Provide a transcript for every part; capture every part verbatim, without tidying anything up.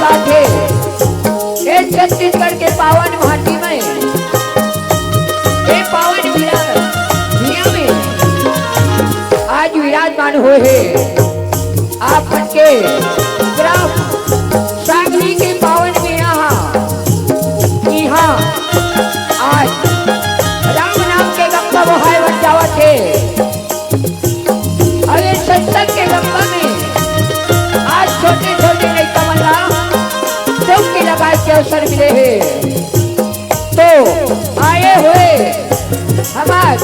आथे। ए छत्तीसगढ़ के पावन माटी में, ए पावन भुइयां, भुइयां में आज विराजमान होए हे आप मन के ग्राम सांगली के पावन भुइयां हा। इहां आज राम नाम के गंगा बोहाय बन जावत हे। अउ ए सत्संग के गंगा में आज छोटे-छोटे लइका मन ला डुबकी लगाए के अवसर मिले हे। तो आए हुए हमर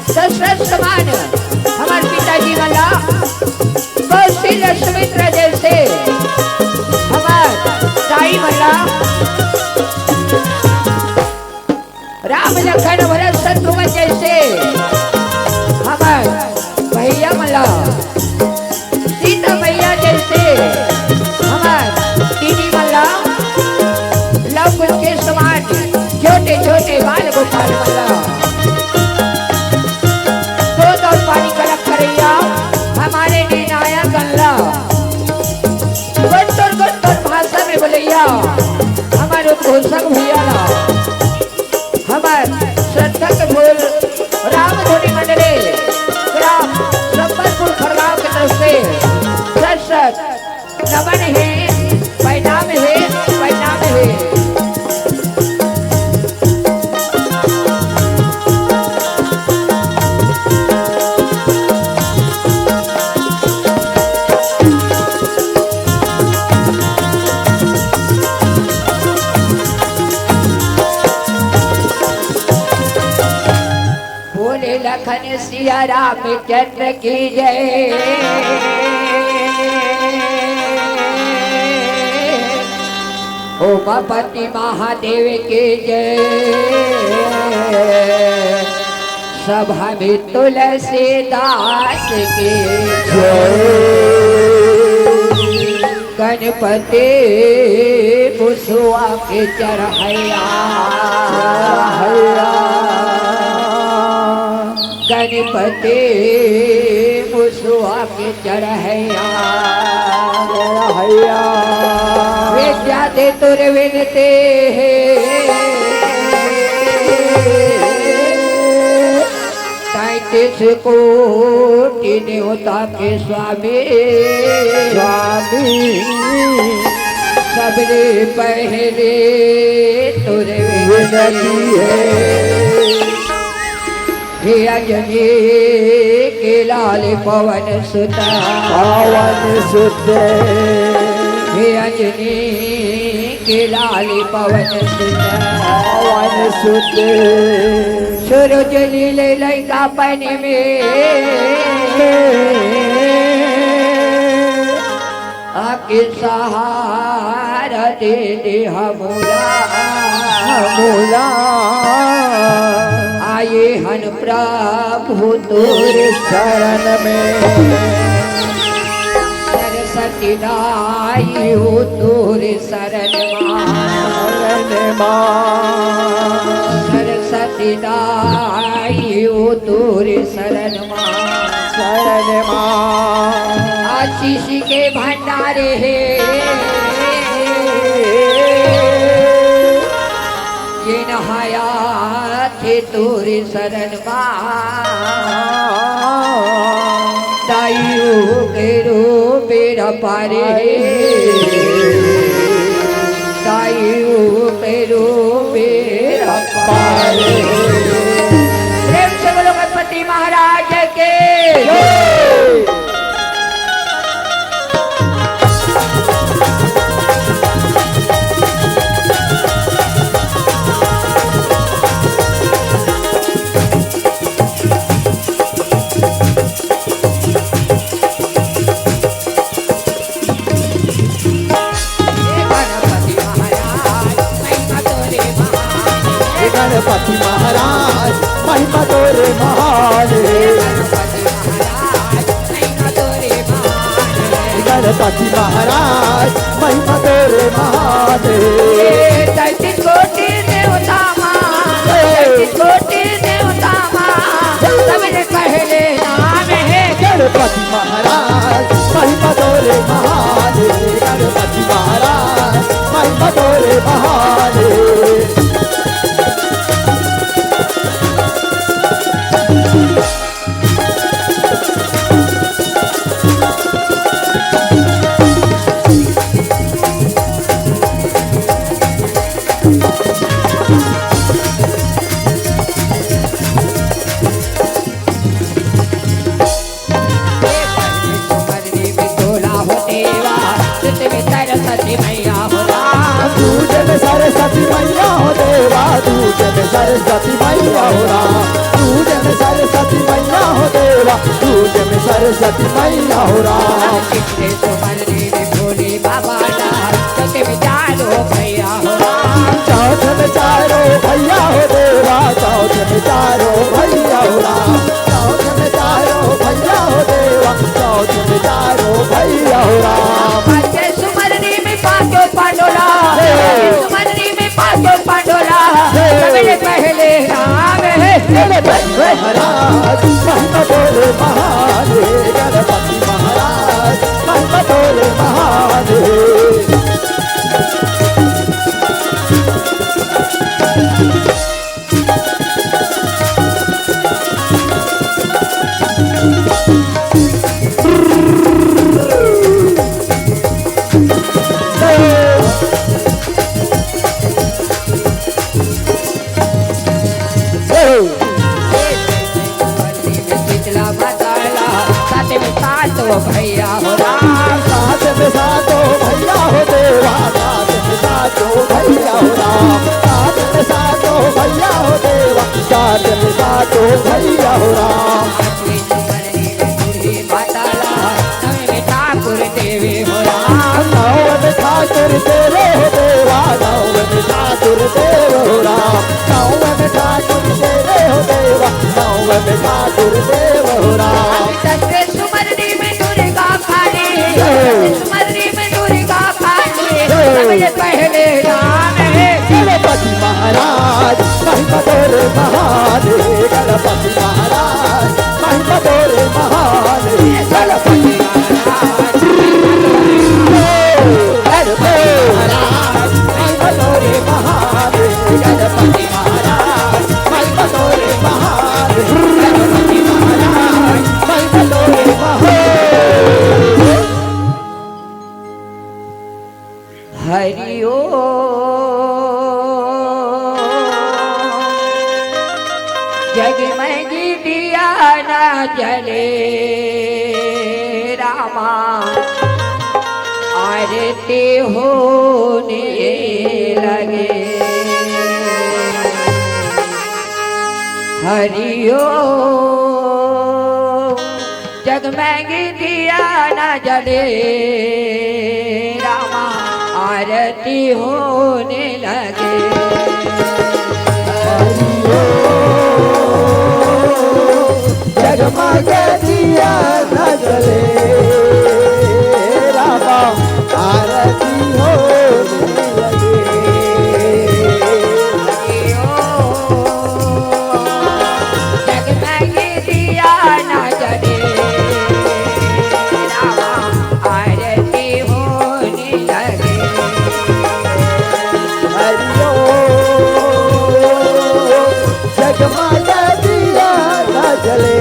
दशरथ समान हमर पिताजी मन ला, कौशल्य सुमित्रा जैसे हमर दाई मन ला, राम लखन भरत शत्रुघ्न जैसे हमर भैया मन ला, सीता मैया जैसे हमर दीदी मन ला, लव कुश के समान छोटे छोटे बाल गोपाल मन ला, गोद अउ पानी कलक करइया हमरे निर्णायक गण ला, गोत्तर गोत्तर भाषा में बोलइया हमर उद्घोषक भैया ला, हमर श्रद्धा के फूल राम धुनी मंडली ग्राम संबलपुर खड़गांव के तरफ से सत सत नमन हे, प्रणाम हे, प्रणाम हे। बोले लखन सिया रामचंद्र की जय, उमापति महादेव की जय, सभा में तुलसीदास की जय। गणपति मुसवा के चढ़ैया, चढ़ैया। गणपति मुसवा के चढ़ैया, चढ़ैया। विद्या दे तोर विनती हे, तैंतीस कोटि देवता के स्वामी, स्वामी। सबले पहले तोर विनती हे। हे अंजनी के लाल पवन सुत, पवन सुत। हे अंजनी के लाल पवन सुत, पवन सुत। सूरज लीले लइका पानी में, आके सहारा दे दे हमला, हमला। आए हन प्रभु तोर शरण में, सरस्वती दाई हो तोर शरण मा, शरण मा। सरस्वती दाई हो तोर शरण मा, शरण मा। आशीष के भंडार हे, ये नहाया थे तोर शरण मा। दाई हो के रूप बेड़ा पार हे, दाई हो के रूप बेड़ा पार हे। प्रेम से बोलो गणपति महाराज के जय। हे गणपति महाराज, महिमा तोरे महान हे। हे गणपति महाराज, महिमा तोरे महान हे। हे गणपति महाराज, महिमा तोरे महान हे। हे गणपति महाराज, महिमा तोरे महान हे। हे तैंतीस कोटि देवता मा, हे। तैंतीस कोटि देवता मा, हे। सबले पहले नाम हे। गणपति महाराज, महिमा तोरे महान हे। गणपति महाराज, सरस्वती मैया हो राम, पूजे में सरस्वती मैया हो देवा, पूजे में सरस्वती मैया हो राम। कितने सुमरनी में भोले बाबा ना, चौथे में चारों भैया हो राम। चौथे में चारों भैया हो देवा, चौथे में चारों भैया हो राम, चौथे में चारों भैया हो देवा, चौथे में चारों भैया हो राम। पांचे सुमरनी में पांचों पांडोला, हे। सुमरनी में पांचों पांडोला, हे। सबले पहले राम हे। गणपति महाराज, महिमा तोरे महान हे, गणपति महाराज, महिमा तोरे महान हे। शीतला बताला, साथ में सातो भैया हो राम। साथ में सातो भैया हो देवा, साथ में सातो भैया हो राम, साथ में सातो भैया हो देवा, साथ में सातो भैया हो राम। बताला, नव में ठाकुर देवे हो राम। नव में ठाकुर देवे हो देवा, नव में ठाकुर देव हो राम, नव में ठाकुर देवे हो देवा, नव में ठाकुर देव हो राम। सत्य सुमरनी में दुर्गा काली, जय। सत्य सुमरनी में दुर्गा काली, जय। सबले पहले राम हे। गणपति महाराज, महिमा तोरे महान हे, गणपति महाराज, महिमा तोरे महान हे, गणपति महाराज। गणपति महाराज, महिमा तोरे महान हे, गणपति महाराज, महिमा तोरे महान हे, गणपति महाराज, महिमा तोरे महान हे। हरि ओम। जगमग दिया न जले रामा, आरती होने लगे। हरि ओम। जगमग दिया न जले रामा, आरती होने लगे। हरि ओम। जगमग दिया न जले रामा, आरती होने लगे। हरि ओम। जगमग दिया न जले रामा, आरती होने लगे। हरि ओम। जगमग दिया न जले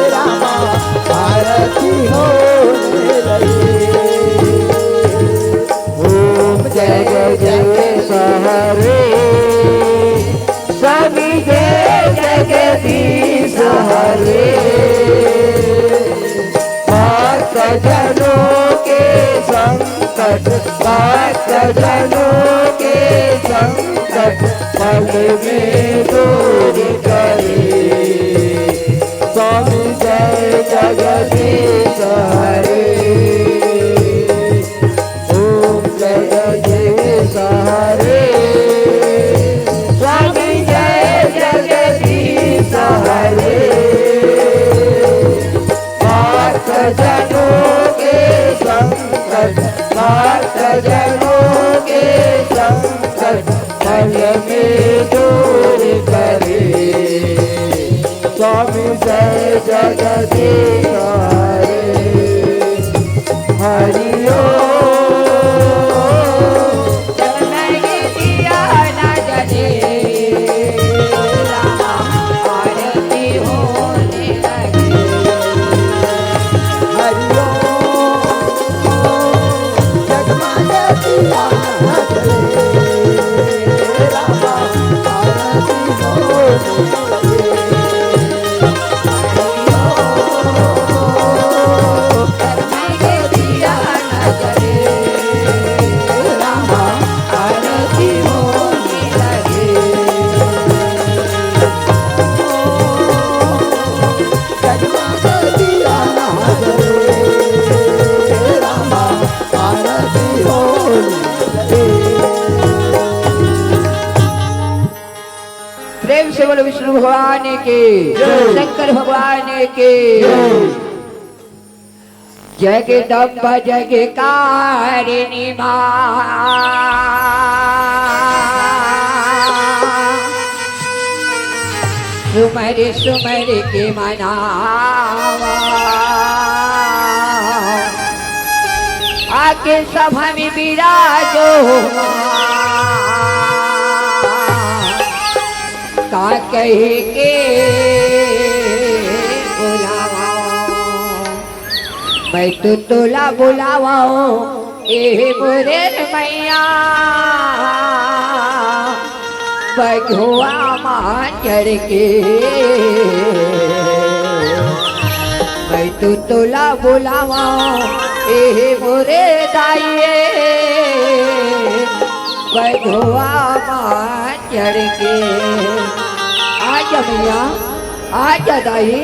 रामा, आरती होने लगे। ओम जग जग सहरे, स्वामी जय जगदीश हरे। भक्त जनों के संकट, भक्त जनों के संकट पल में दूर करे। स्वामी जय जगदीश हरे। ओम जय जगदीश हरे। स्वामी जय जगदीश हरे। भक्त जनों के संकट, भक्त जनों के संकट पल में दूर करे। स्वामी जय जगदीश हरे। हरि ओम। जगमग दिया न जले रामा, आरती होने लगे। हरि ओम। जगमग दिया न जले रामा, आरती होने लगे। बोलो विष्णु भगवान की, जय। शंकर भगवान की, जय। जगदम्बा जगकारिणी माँ, सुमर सुमर के मनावा। आके सभा में विराजो माँ, का कहे के बुलावा। मैं तो तोला बुलावा, ए मोरे मैया, बघवा मा चढ़ के। मैं तो तोला बुलावा, ए मोरे दाई, बघवा मा चढ़ के। आजा मैया, आजा दाई,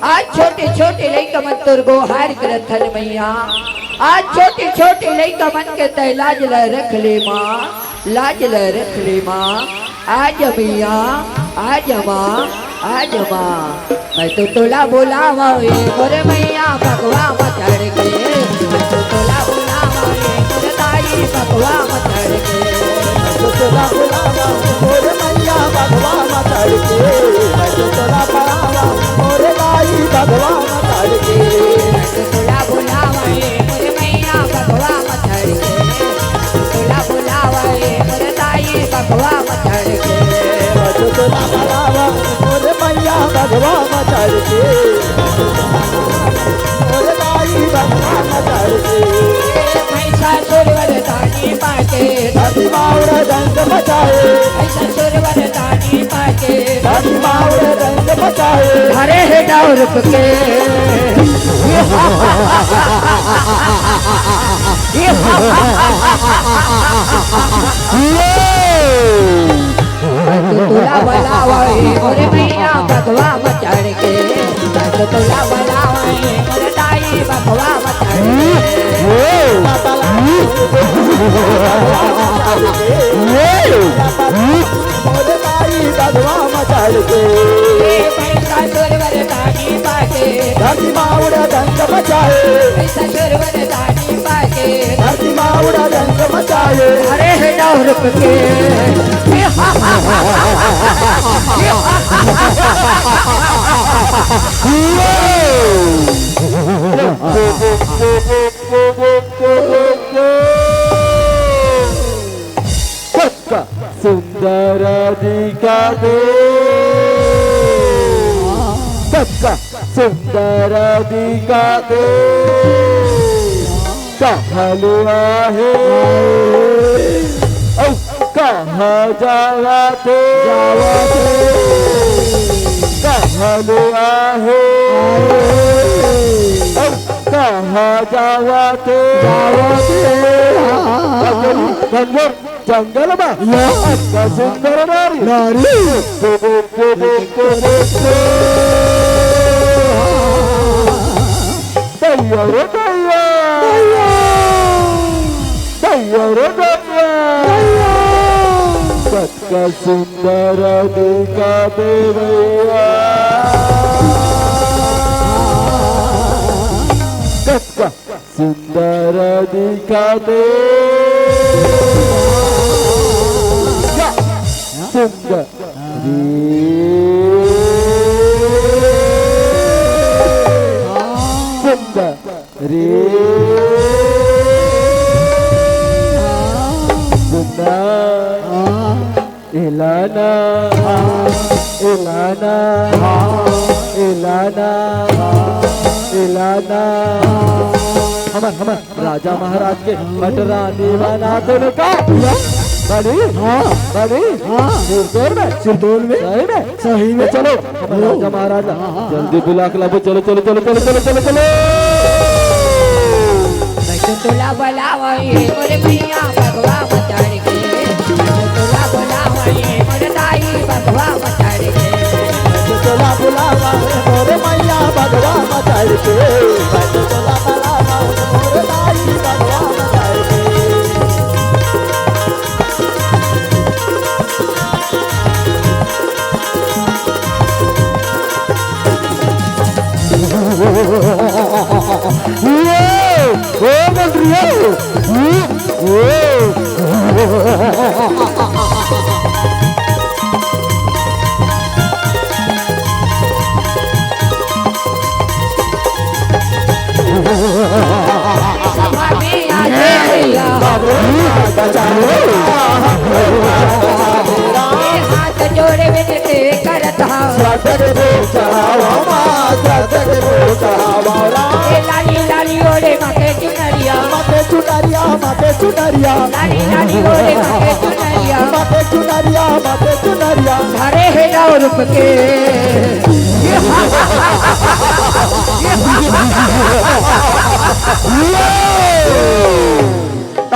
आज छोटे छोटे लइका मन तोर गोहार करत हन मैया। आज छोटे छोटे लइका मन के तै लाज ल रख ले माँ, लाज ल रख ले माँ। आजा मैया, आजा माँ, आजा माँ। मैं तो तोला बुलावा ए मोर मैया बघवा म चढ़ के। मैं तो तोला बुलावा ए मोर दाई बघवा म चढ़ के। मैं तो तोला बुलावा ए मोर मैया बघवा म चढ़ के। मैं तो तोला बुलावा ए मोर दाई बघवा म चढ़ के। मैं तो तोला बुलावा ए मोर मैया बघवा म चढ़ के। तोला बुलावा ए मोर दाई बघवा म चढ़ के। मैं तो तोला बुलावा ए मोर मैया बघवा म चढ़ के। मोर दाई बघवा म चढ़ के। ए भैंसा सुरवर दानी पाके। धरती माउर दंग मचाए। भैंसा सुरवर दानी पाके। धरती माउर दंग मचाए। अरे हे डौर के। तोला बुलावा ए मोरे मैया बघवा म चढ़ के। तोला बुलावा ए मोरे दाई बघवा म चढ़ के। मोरे दाई बघवा म चढ़ के। ए भैंसा सुरवर दानी पाके। धरती माउर दंग मचाए। भैंसा सुरवर दानी पाके। धरती माउर दंग मचाए। अरे हे डौर के। सुंदर दिखा दे। सबका सुंदर दिखा दे। कहलुआ हे। औ कहाँ जावा थे? जावा थे। कहलुआ हे। औ कहाँ जावा थे? जावा थे। अगली नंबर जंगल मा या। अतका सुंदर नारी। नारी। दैया रे दैया। दैया। दैया रे दैया। दैया। कतका सुंदर दिखा दे भैया। कतका सुंदर दिखा दे। सुंदर। सुंदर। सुंदर। Alana, Alana, Alana, Alana. हमर, हमर राजा महाराज के पटरानी बना देने का। बनी? हाँ। बनी? हाँ। सिरतोन में? सिरतोन में? सही में? सही में। चलो, हमर राजा महाराज ला जल्दी बुला के लाबो। चलो, चलो, चलो। मैं तो तोला बुलावा ए मोरे मैया बघवा म चढ़ के। मैं तो तोला बुलावा ए मोरे दाई बघवा म चढ़ के। मैं तो तोला बुलावा ए मोरे मैया बघवा म चढ़ के। मैं तो तोला बुलावा ए मोरे दाई बघवा म चढ़ के। ओ मंत्री हो। सभा में आ जाए भैया। ये हाथ जोड़े विनती करत हूँ। ए लाली लाली ओढ़े माथे चुनरिया। माथे चुनरिया, माथे चुनरिया। लाली लाली ओढ़े माथे चुनरिया। माथे चुनरिया, माथे चुनरिया। धरे हे नौ रूप के।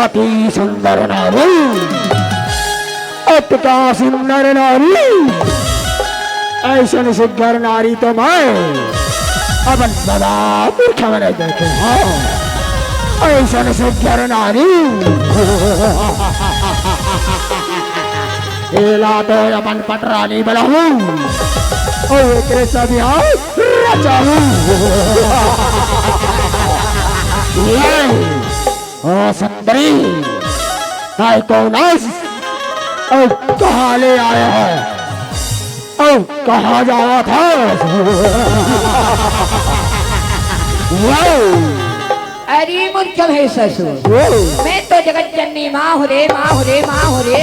अति सुंदर नारी, अति सुंदर नारी, ऐसन सुघर नारी तो मैं अपन सदा पुरखा में नहीं देखे हँव। ऐसन सुघर नारी, एला तो अपन पटरानी बनाहूँ, अउ एकरे से बिहाव रचाहूँ। ले, ओ सुंदरी, तैं कोन अस? अउ कहाँ ले आए हस? अउ कहाँ जावत हस? वाओ! अरे मूर्ख भैंस ससुर, वाओ! मैं तो जगत जननी माँ हूँ रे, माँ हूँ रे, माँ हूँ रे।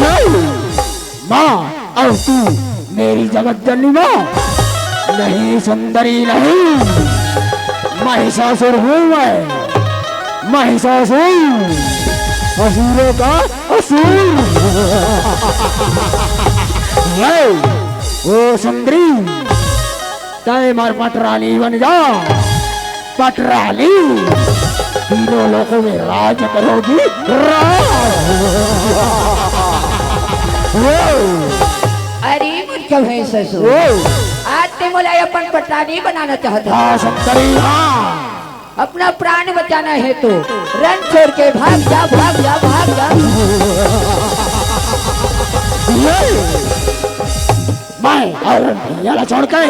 वाओ! माँ, अउ तू मेरी जगत जननी माँ? नहीं सुंदरी, नहीं, महिषासुर हूँ मैं, महिषासुर, असुरों का असुर। ले, ओ सुंदरी, तैं मोर पटरानी बन जा। पटरानी, तीनों लोकों में राज करोगी, राज। अरे मूर्ख भैंस ससुर, आज तैं मोला अपन पटरानी बनाना चाहत हस? हाँ, सुंदरी, हाँ। अपना प्राण बचाना हेतु रण छोड़ के भाग जा, भाग जा, भाग जा। मैं अउ भैया ला छोड़ के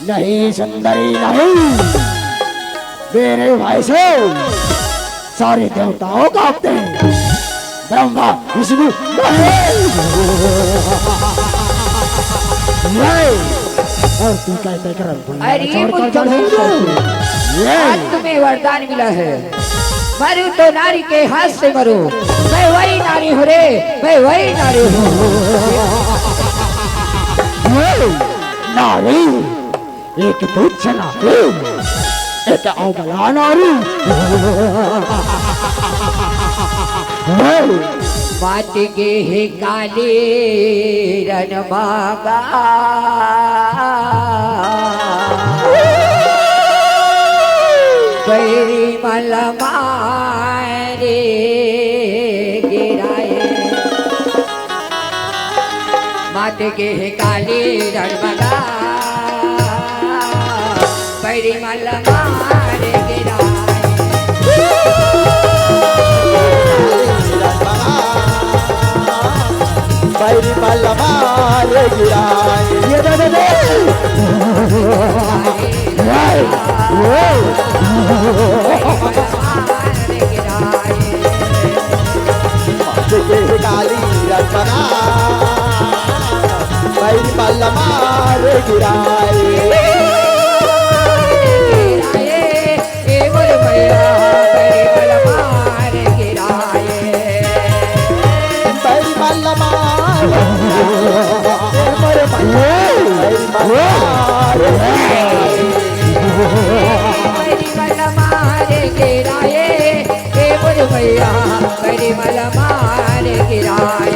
नहीं सुंदरी नहीं, मेरे भाई से सारे देवताओं कांपते हैं। ब्रह्मा, विष्णु, महेश। नहीं। अउ तू कहते करम अरे छोड़ कर मूर्ख भैंस ससुर, ये। आज तुम्हें वरदान मिला है, मरूँ तो नारी के हाथ से मरूँ। मैं वही नारी हूँ रे, मैं वही नारी हूँ। ये नारी, एक तुच्छ नारी, एक अबला नारी। ये। मात गे हे काली रण मांगा, बैरी मन मारे गिराए। मात गे हे काली रण मांगा, बैरी मन मारे गिराए। बैरी मन मारे गिराए। ये दे, दे, दे। मात गे हे काली रण मांगा, बैरी मन मारे गिराए। ए मोर भैया, बैरी मन मारे गिराए। बैरी मन मारे, ए मोर भैया, बैरी मन मारे गिराए। बैरी मन मारे गिराए। ए मोर भैया, बैरी मन मारे गिराए।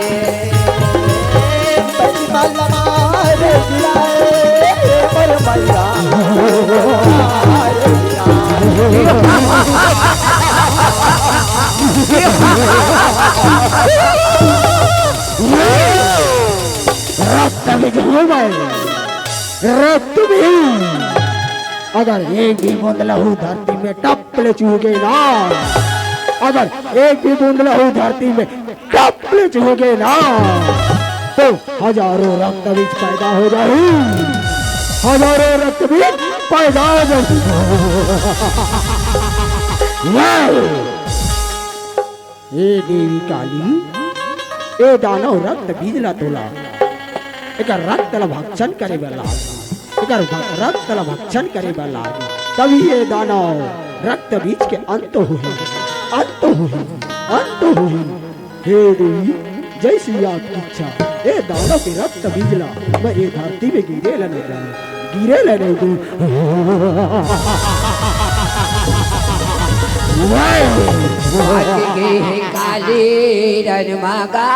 बैरी मन मारे गिराए, ए मोर भैया, मारे गिराए। रक्त बीज हूँ मैं, रक्त बीज। अगर एक भी बूंद लहू धरती में टप ले चूहगे ना, अगर एक भी बूंद लहू धरती में टप ले चूहगे ना, तो हजारों रक्त बीज पैदा हो जाही। हजारों रक्तबीज पैदा हो जाए। हे देवी काली, ए दानव रक्तबीज ला तोला, एकर रक्त ला भक्षण करे बर लाग, एकर भ-, रक्त ला भक्षण करे बर लाग, तभी ए दानव रक्तबीज के अंत होही, अंत होही, अंत होही। हे देवी, जैसी आपकी इच्छा, ए दानव के रक्तबीज ला मैं ए धरती में गिरे ला नहीं दूँ, गिरे ला नहीं दूँ। आत गे हे काली रन मगा,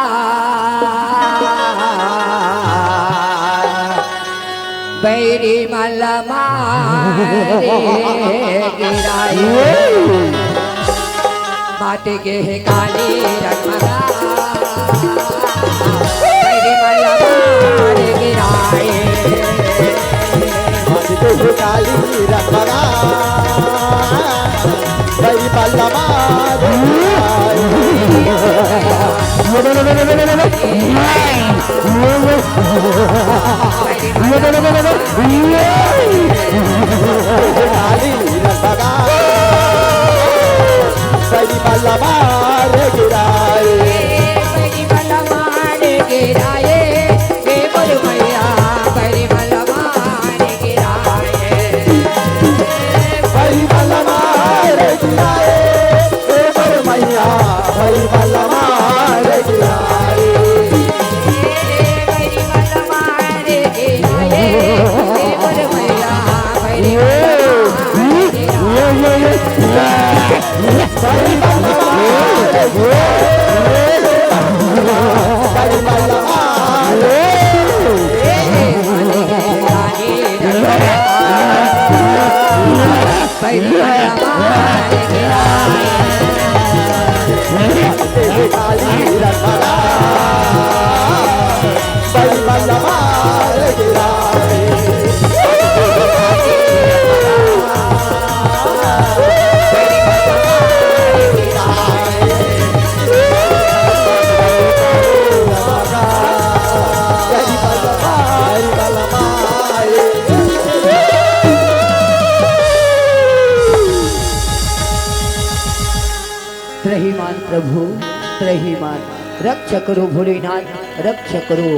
बैरी मन ला मारे गिराए। आत गे हे काली रन मगा, बैरी मन ला मारे गिराए। आत गे हे काली रन मगा, बैरी मन ला मारे गिराए। काली रन मगा, बैरी मन ला मारे गिराए। बैरी मन ला मारे गिराए, हे मोर मैया, बैरी मन ला मारे गिराए। बैरी मन ला मारे गिराए, हे मोर मैया, बैरी मन ला मारे गिराए। बैरी मन ला मारे गिराए, हे मोर मैया, बैरी मन ला मारे गिराए। त्रहीमान प्रभु, त्रहीमान, रक्षा करो भोलेनाथ, रक्षा करो।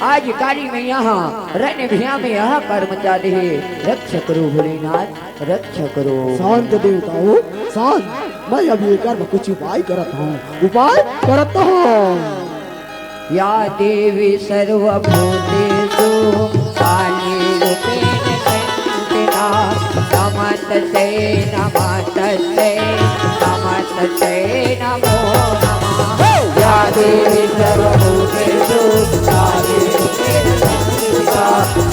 आज काली मैया हा रन भिया में हाहाकार मचा दे हे, रक्षा करो भोलेनाथ, रक्षा करो। शांत देवताओं, शांत। मैं अभी एकर बर कुछ उपाय करत हूँ, उपाय करत हूँ। या देवी सर्वभूतेषु काली रूपेण संस्थिता, नमस्तस्यै, नमस्तस्यै, नमस्तस्यै नमो नमः। या देवी सर्वभूतेषु काली रूपेण संस्थिता,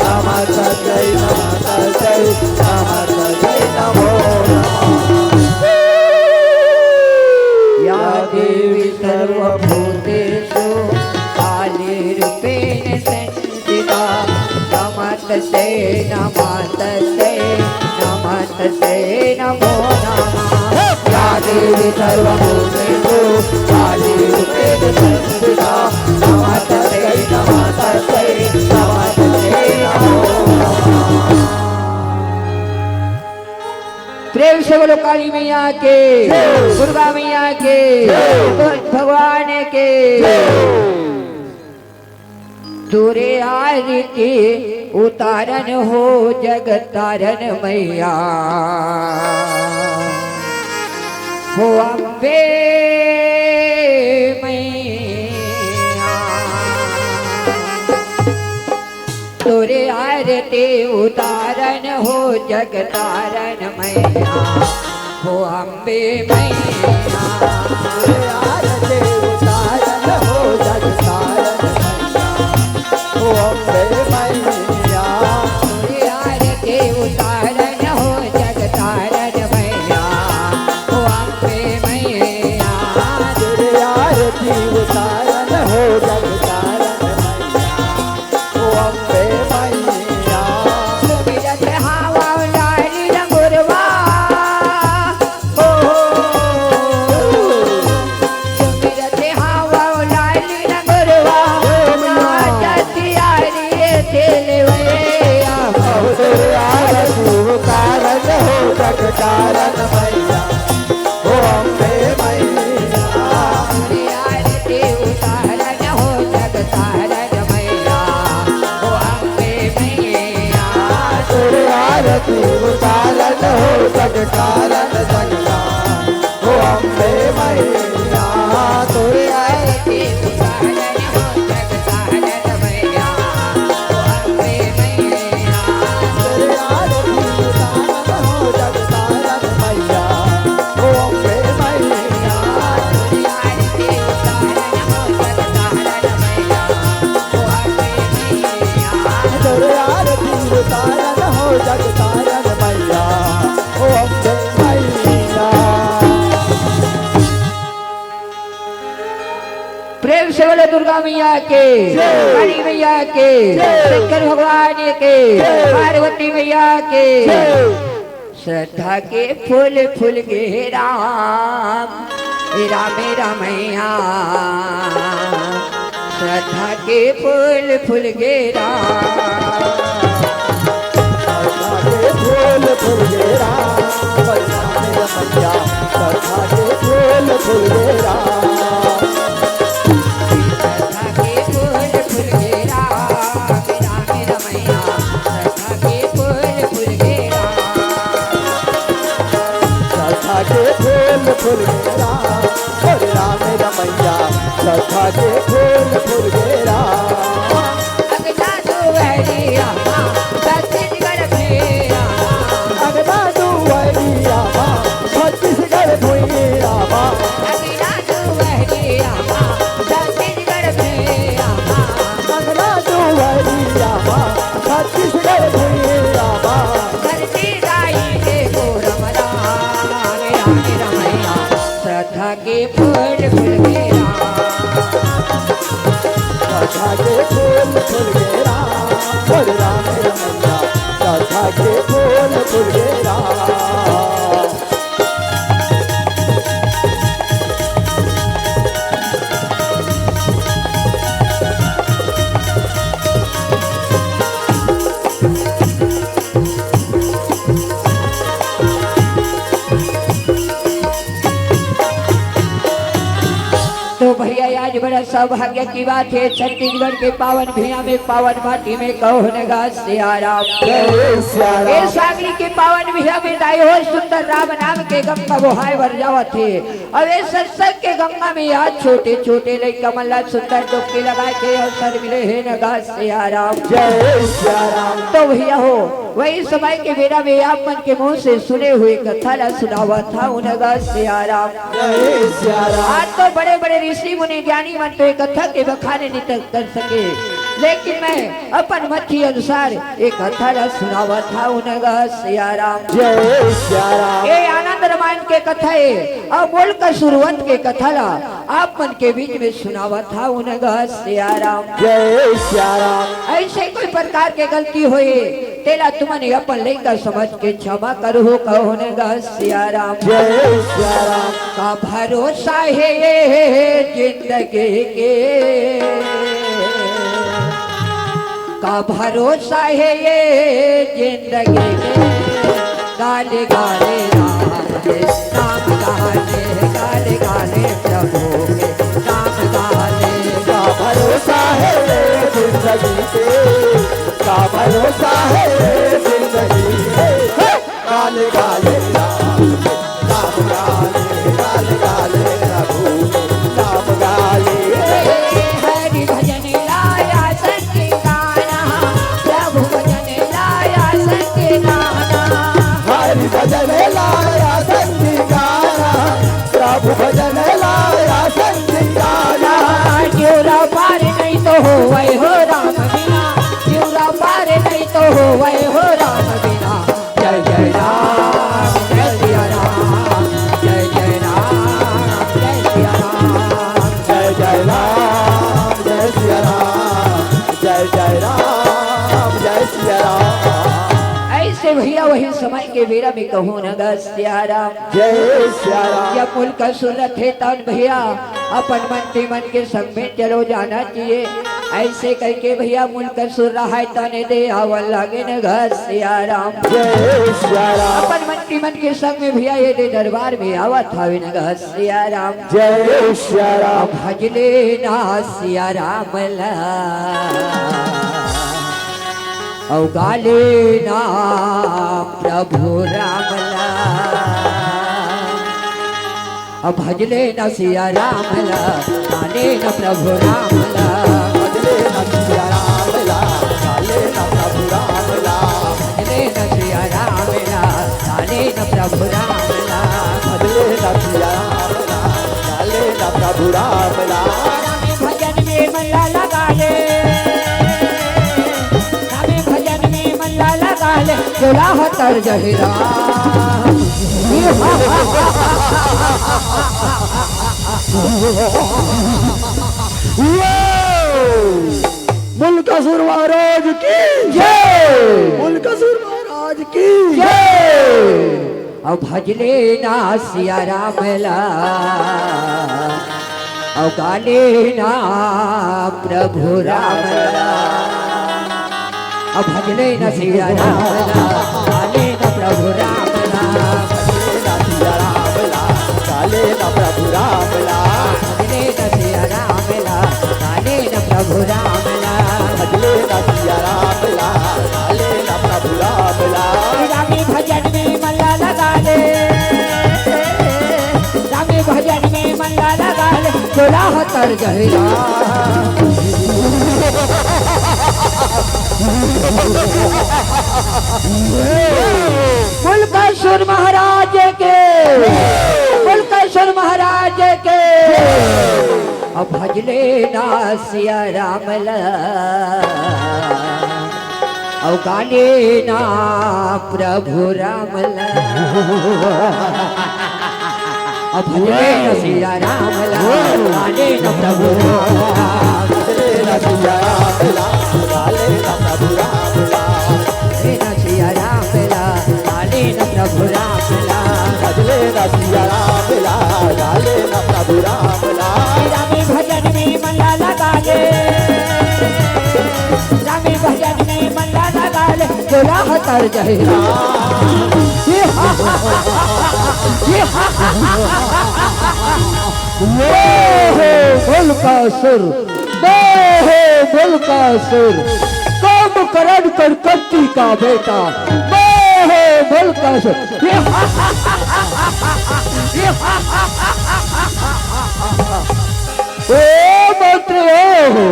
नमस्तस्यै, नमस्तस्यै, नमस्तस्यै नमो नमः। या देवी सर्वभूतेषु काली रूपेण संस्थिता, नमस्तस्यै, नमस्तस्यै, नमस्तस्यै नमो नमः। या देवी सर्वभूतेषु काली रूपेण संस्थिता, नमस्तस्यै, नमस्तस्यै, नमस्तस्यै नमो नमः। प्रेम से बोलो काली मैया के, दुर्गा मैया के, भगवान के। तोरे आरती उतारन हो जग तारन मैया, हो अम्बे मैया। तोरे आरती उतारन हो जग तारन मैया, हो अम्बे मैया। आरती उतारन हो जग तारन मैया, हो अम्बे मैया। तोरे आरती उतारन हो जग तारन मैया, हो अम्बे मैया। तोरे आरती उतारन हो जग तारन मैया, हो अम्बे मैया। सुमिरत हवा उलारी रंगुरवा, हो, हो, हो। सुमिरत तारन मैया, ओ अम्बे मैया। आरती उतारन हो जग तारन मैया, ओ अम्बे मैया। तोरे आरती उतारन हो जग तारन मैया, ओ अम्बे मैया। तोरे आरती उतारन हो जग तारन मैया, ओ अम्बे मैया। तोरे आरती उतारन हो जग तारन मैया, ओ अम्बे मैया। तोरे आरती उतारन हो जग तारन मैया, ओ अम्बे मैया। तोरे आरती उतारन हो जग तारन मैया, ओ अम्बे मैया। प्रेम से बोलो दुर्गा मैया के, जय। काली मैया के, जय। शंकर भगवान के, जय। पार्वती मैया के। जय। श्रद्धा के फूल फूल गे राम, ए राम, ए रामैया। श्रद्धा के फूल फूल गे राम। श्रद्धा के फूल फूल गे राम, ए राम, ए रामैया। श्रद्धा के फूल फूल गे राम। श्रद्धा के फूल फूल गे राम, ए राम, ए रामैया। श्रद्धा के फूल फूल गे राम। श्रद्धा के फूल फूल गे राम, ओ राम रमैया। श्रद्धा के फूल फूल गे राम। अंगना दुआरिया माँ, छत्तीसगढ़ भुइया माँ। अंगना दुआरिया माँ, छत्तीसगढ़ भुइया माँ। अंगना दुआरिया माँ, छत्तीसगढ़ भुइया माँ। अंगना दुआरिया माँ, छत्तीसगढ़ भुइया माँ। धरती दाई के गोरम राम, राम रमैया। श्रद्धा के फूल फूल गे राम। श्रद्धा के फूल फूल गे राम, ओ राम रमैया। श्रद्धा के फूल फूल गे राम। तो भैया, आज बड़ा सौभाग्य की बात है, छत्तीसगढ़ के पावन भुइयां में, पावन माटी में, कहो न गा सिया राम। जय सिया राम। ए सांगली के पावन भुइयां में दाई हो, सुंदर राम नाम के गंगा बोहाय बर जावत हे। अब ए सत्संग के गंगा में आज छोटे छोटे लइका मन ला सुंदर डुबकी लगा के अवसर मिले हे न गा सिया राम। जय सिया राम। तो भैया हो, वही समय के बेरा में आप मन के मुंह से सुने हुए कथा ला सुनावत हंव न गा सिया राम। जय सिया राम। आज तो बड़े बड़े ऋषि मुनि ज्ञानी मन तो ये कथा के बखान नइ कर सके, लेकिन मैं अपन मति अनुसार ये कथा ला सुनावत हंव न गा सिया राम। जय सिया राम। ये आनंद रामायण के कथा हे, अउ मूल का शुरुआत के कथा ला आप मन के बीच में सुनावत हंव न गा सिया राम। जय सिया राम। ऐसे कोई प्रकार के गलती होए, तेला तुमन अपन लइका समझ के क्षमा करहू, कहो न गा सिया राम। जय सिया राम। का भरोसा हे ये जिंदगी के, का भरोसा हे ये जिंदगी के। गाले गाले राम के नाम गाले, गाले गाले प्रभु के नाम गाले। का भरोसा हे ये जिंदगी के, का भरोसा हे ये जिंदगी के। हे! गाले गाले राम के नाम गाले, गाले गाले प्रभु के नाम गाले। हरि भजन लाया संग गाना, प्रभु भजन लाया संग गाना। हरि भजन लाया संग गाना, प्रभु भजन लाया संग गाना। जिउरा पार नहीं तो होवय हो राम बिना, जिउरा पार नहीं तो होवय हो राम बिना। जय जय राम, जय सिया राम, जय जय राम, जय सिया राम। जय जय राम, जय सिया राम, जय जय राम, जय सिया राम। ऐसे भैया वही समय के बेरा में कहूँ न गा सिया राम। जय सिया राम। जब मुल्क सुरत हे तौन भैया, अपन मंत्री मन के संग में चलो जाना चाहिए। ऐसे करके भैया मुल्क सुर रहा है तने दे आवन लागे न घर सिया राम। जय सिया राम। अपन मंत्री मन के संग में भैया ये दे दरबार में आवत हावे न घर सिया राम। जय सिया राम। भजले ना सिया राम ला, अउ गाले ना प्रभु राम ला। अब भजले न सिया राम ला, गाले न प्रभु राम ला। भजले न सिया राम ला, गाले न प्रभु राम ला। भजले न सिया राम ला, गाले न प्रभु राम ला। भजले न सिया राम ला, गाले न प्रभु राम ला। राम भजन में मन ला लगा ले, राम भजन में मन ला लगा ले। चोला हतर जहिरा। मुल्कासुर महाराज की जय। मुल्कासुर महाराज की जय। अब भजले ना सिया राम ला, अउ गाले ना प्रभु राम ला। अब भजले न सिया राम ला, गाले न प्रभु राम ला। भजले न सिया राम ला, गाले न प्रभु राम ला। भजले न सिया राम ला, गाले न प्रभु राम ला। भजले न सिया राम ला, गाले न प्रभु राम ला। रामी भजन में मन ला लगा ले, रामी भजन में मन ला लगा ले। चोला हतर जहिरा। मुल्कासुर महाराज के, मुल्कासुर महाराज के। अब भजले ना सिया राम ला, अउ गाले ना प्रभु राम ला। अब भजले न सिया राम ला, गाले न प्रभु राम ला। भजले न सिया राम ला, गाले न प्रभु राम ला। भजले न सिया राम ला, गाले न प्रभु राम ला। भजले न सिया राम ला, गाले न प्रभु राम ला। रामी भजन में मन ला लगा ले, रामी भजन में मन ला लगा ले। चोला हतर जहिरा। ये हो मुल्कासुर, ये हो मुल्कासुर, कुंभकर्ण कलकत्ती का बेटा, ये हो मुल्कासुर। ये, ये, ओ मंत्री हो,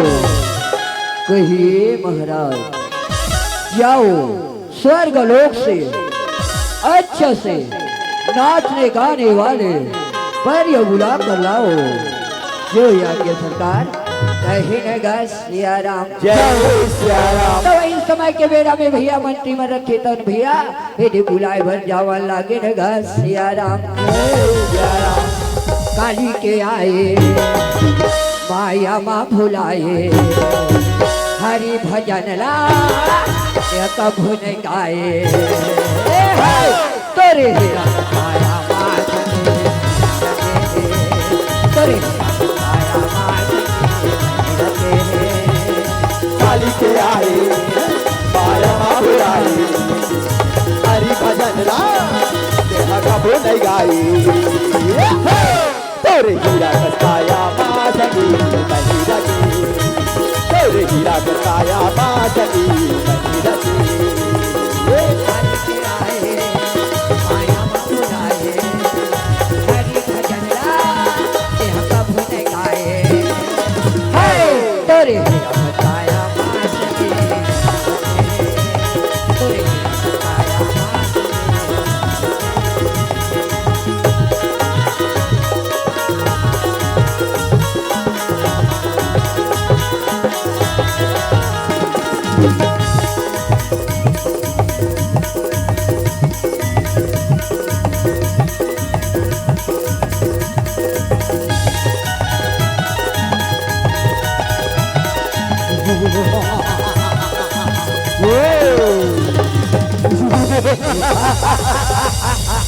कहिए महाराज, जाओ स्वर्ग लोक से अच्छे से नाचने गाने वाले पर ये बुला कर लाओ। जो आज्ञा सरकार, कहीं न गा सिया राम। जय सिया राम। तो इस समय के बेरा में भैया मंत्री मन रखे तन भैया, यदि बुलाए बर जावन लागे न गा सिया राम। जय सिया राम। काली के आए, माया मा भुलाए, हरि भजन ला ये कभू नहीं गाए। ए हाय, तोरे हीरा माया मा, तोरे हीरा माया मा। काली के आए, माया मा भुलाए, हरि भजन ला ये कभू नहीं गाए। तोरे हीरा कस काया मा सगी बनी रही, तोरे हीरा कस काया मा सगी बनी रही। ए हरि के आए, माया मा भुलाए, हरि भजन ला तेह कभू नहीं गाए। हे तोरे हीरा कस काया मा सगी, तोरे हीरा कस काया मा सगी।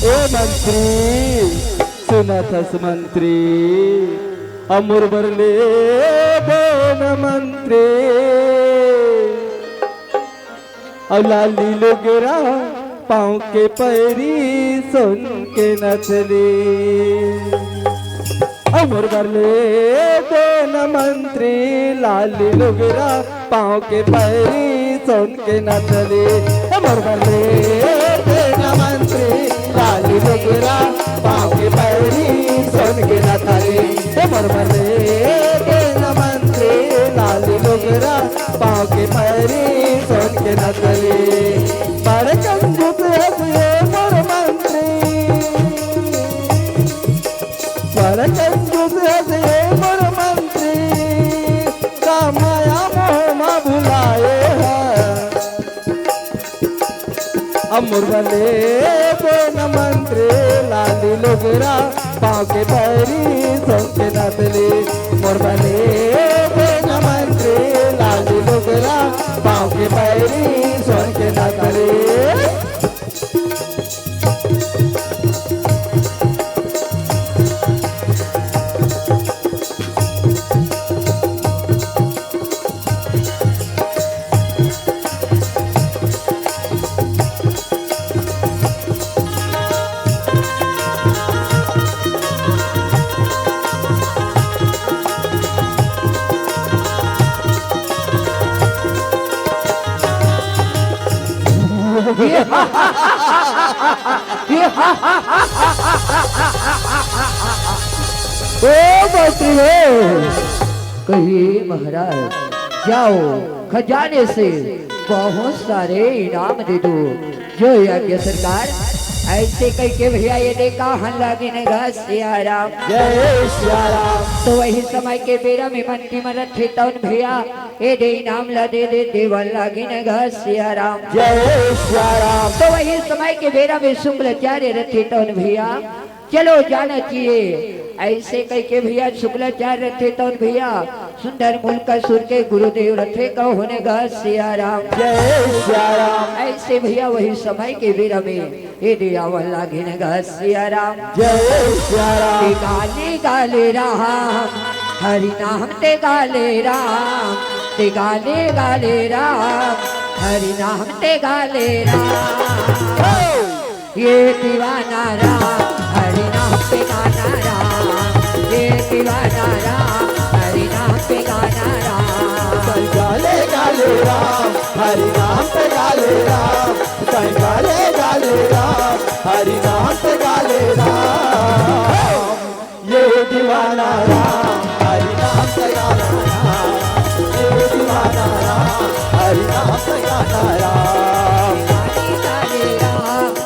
ए मंत्री, सुनत हस मंत्री, अ मोर बर ले दे न मंत्री, अउ लाली लुगरा, पाँव के पैरी, सोन के नथली। अ मोर बर ले दे न मंत्री, लाली लुगरा, पाँव के पैरी, सोन के नथली। अ मोर बर ले दे न मंत्री, लाली लुगरा, पाँव के पैरी, सोन के नथली। अ मोर बर ले दे न मंत्री, लाली लुगरा, पाँव के पैरी, सोन के नथली। बड़ कंजूस हस ये मोर मंत्री, बड़ कंजूस हस ये मोर मंत्री, का माया मोह मा भुलाए हा। अ मोर बर ले दे न मंत्री, लाली लुगरा, पाँव के पैरी, सोन के नथली। मोर बर ले दे न मंत्री, लाली लुगरा, पाँव के पैरी, सोन के नथली। ओ मंत्री हो, कहिए महाराज, जाओ, खजाने से बहुत सारे इनाम दे दो। जो आज्ञा सरकार। ऐसे कह के भैया ये देखा हल्ला गिन गा सिया राम। जय सिया राम। तो वही समय के बेरा में मंत्री मन रथे तौन भैया ये दे इनाम ला दे दे देवल लागिन गा सिया राम। जय सिया राम। तो वही समय के बेरा में शुक्लाचार्य रथे तौन भैया चलो जाना चाहिए। ऐसे कह के भैया शुक्लाचार्य रथे तौन भैया सुंदर मुल्क सुर के गुरुदेव रथे कहो ने गा सिया राम। जय सिया राम। ऐसे भैया वही समय के बेरा में ये दिया वाला घिन गा सिया राम। जय सिया राम। ते गाले गाले राम, हरि नाम ते गाले राम, ते गाले गाले राम, हरि नाम ते गाले राम। हो। ये दीवाना राम, हरि नाम पे गाना राम। ये दीवाना राम, हरि नाम पे गाना राम। सही गाले गाले राम, हरि नाम पे गाले राम। सही गाले गाले राम, हरि नाम पे गाले राम। ये दीवाना राम, हरि नाम पे गाना राम। ये दीवाना राम, हरि नाम पे गाना राम।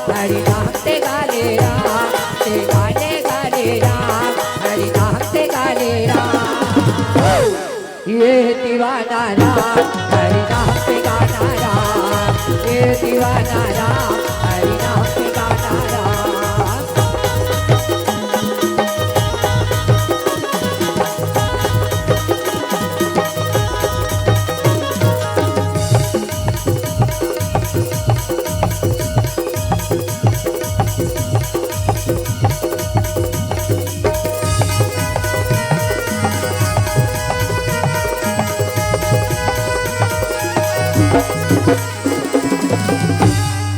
हरि नाम ते गाले राम, ते गाले गाले राम, हरि नाम ते गाले राम। ये दीवाना राम, हरि नाम पे गाना राम। ये दीवाना राम, हरि नाम पे गाना राम।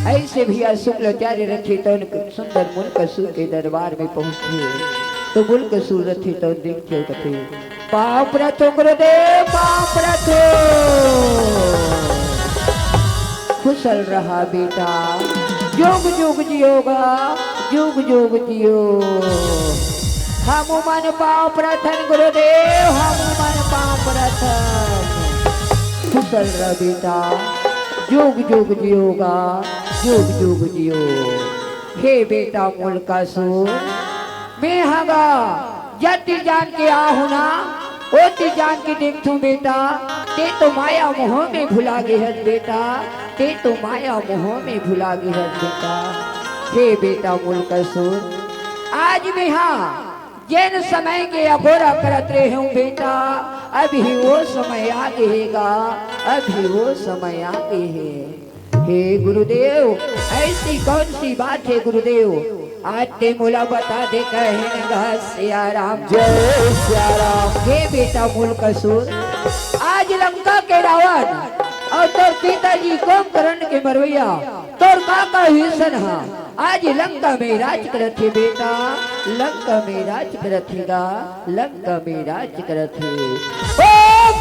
ऐसे भैया शुक्लाचार्य रथे तौन सुंदर मुल्क सुर के दरबार में पहुंचे। तो मुल्क सुर रथे तौन देखते कथे, पाँव परथों गुरुदेव, पाँव परथों। कुशल रहा बेटा, जुग जुग जियोगा, जुग जुग जियो। हमू मन पाँव परथन गुरुदेव, हमू मन पाँव परथन। कुशल रह बेटा, जुग जुग जियोगा, जुग जुग जियो। हे बेटा मुल्कासुर, मैं हगा जति जान के आहूँ ना, ओति जान के देखथूँ बेटा, ते तो माया मोह में भुला गे हस बेटा, ते तो माया मोह में भुला गे हस बेटा। हे बेटा मुल्कासुर, आज मेंहा जेन समय के अगोरा करत रेहेंव बेटा, अभी वो समय आ गे हे गा, अभी वो समय आ गे हे। हे गुरुदेव, ऐसी कौन सी बात है गुरुदेव? आज ते मोला बता दे कहे न गा सिया राम। जय सिया राम। हे बेटा मूल कसूर, आज लंका के रावण अउ तोर पिताजी कुंभकर्ण के मरवइया तोर काका विभीषण हा आज लंका में राज करत हे बेटा, लंका में राज करत हे गा, लंका में राज करत हे। ओ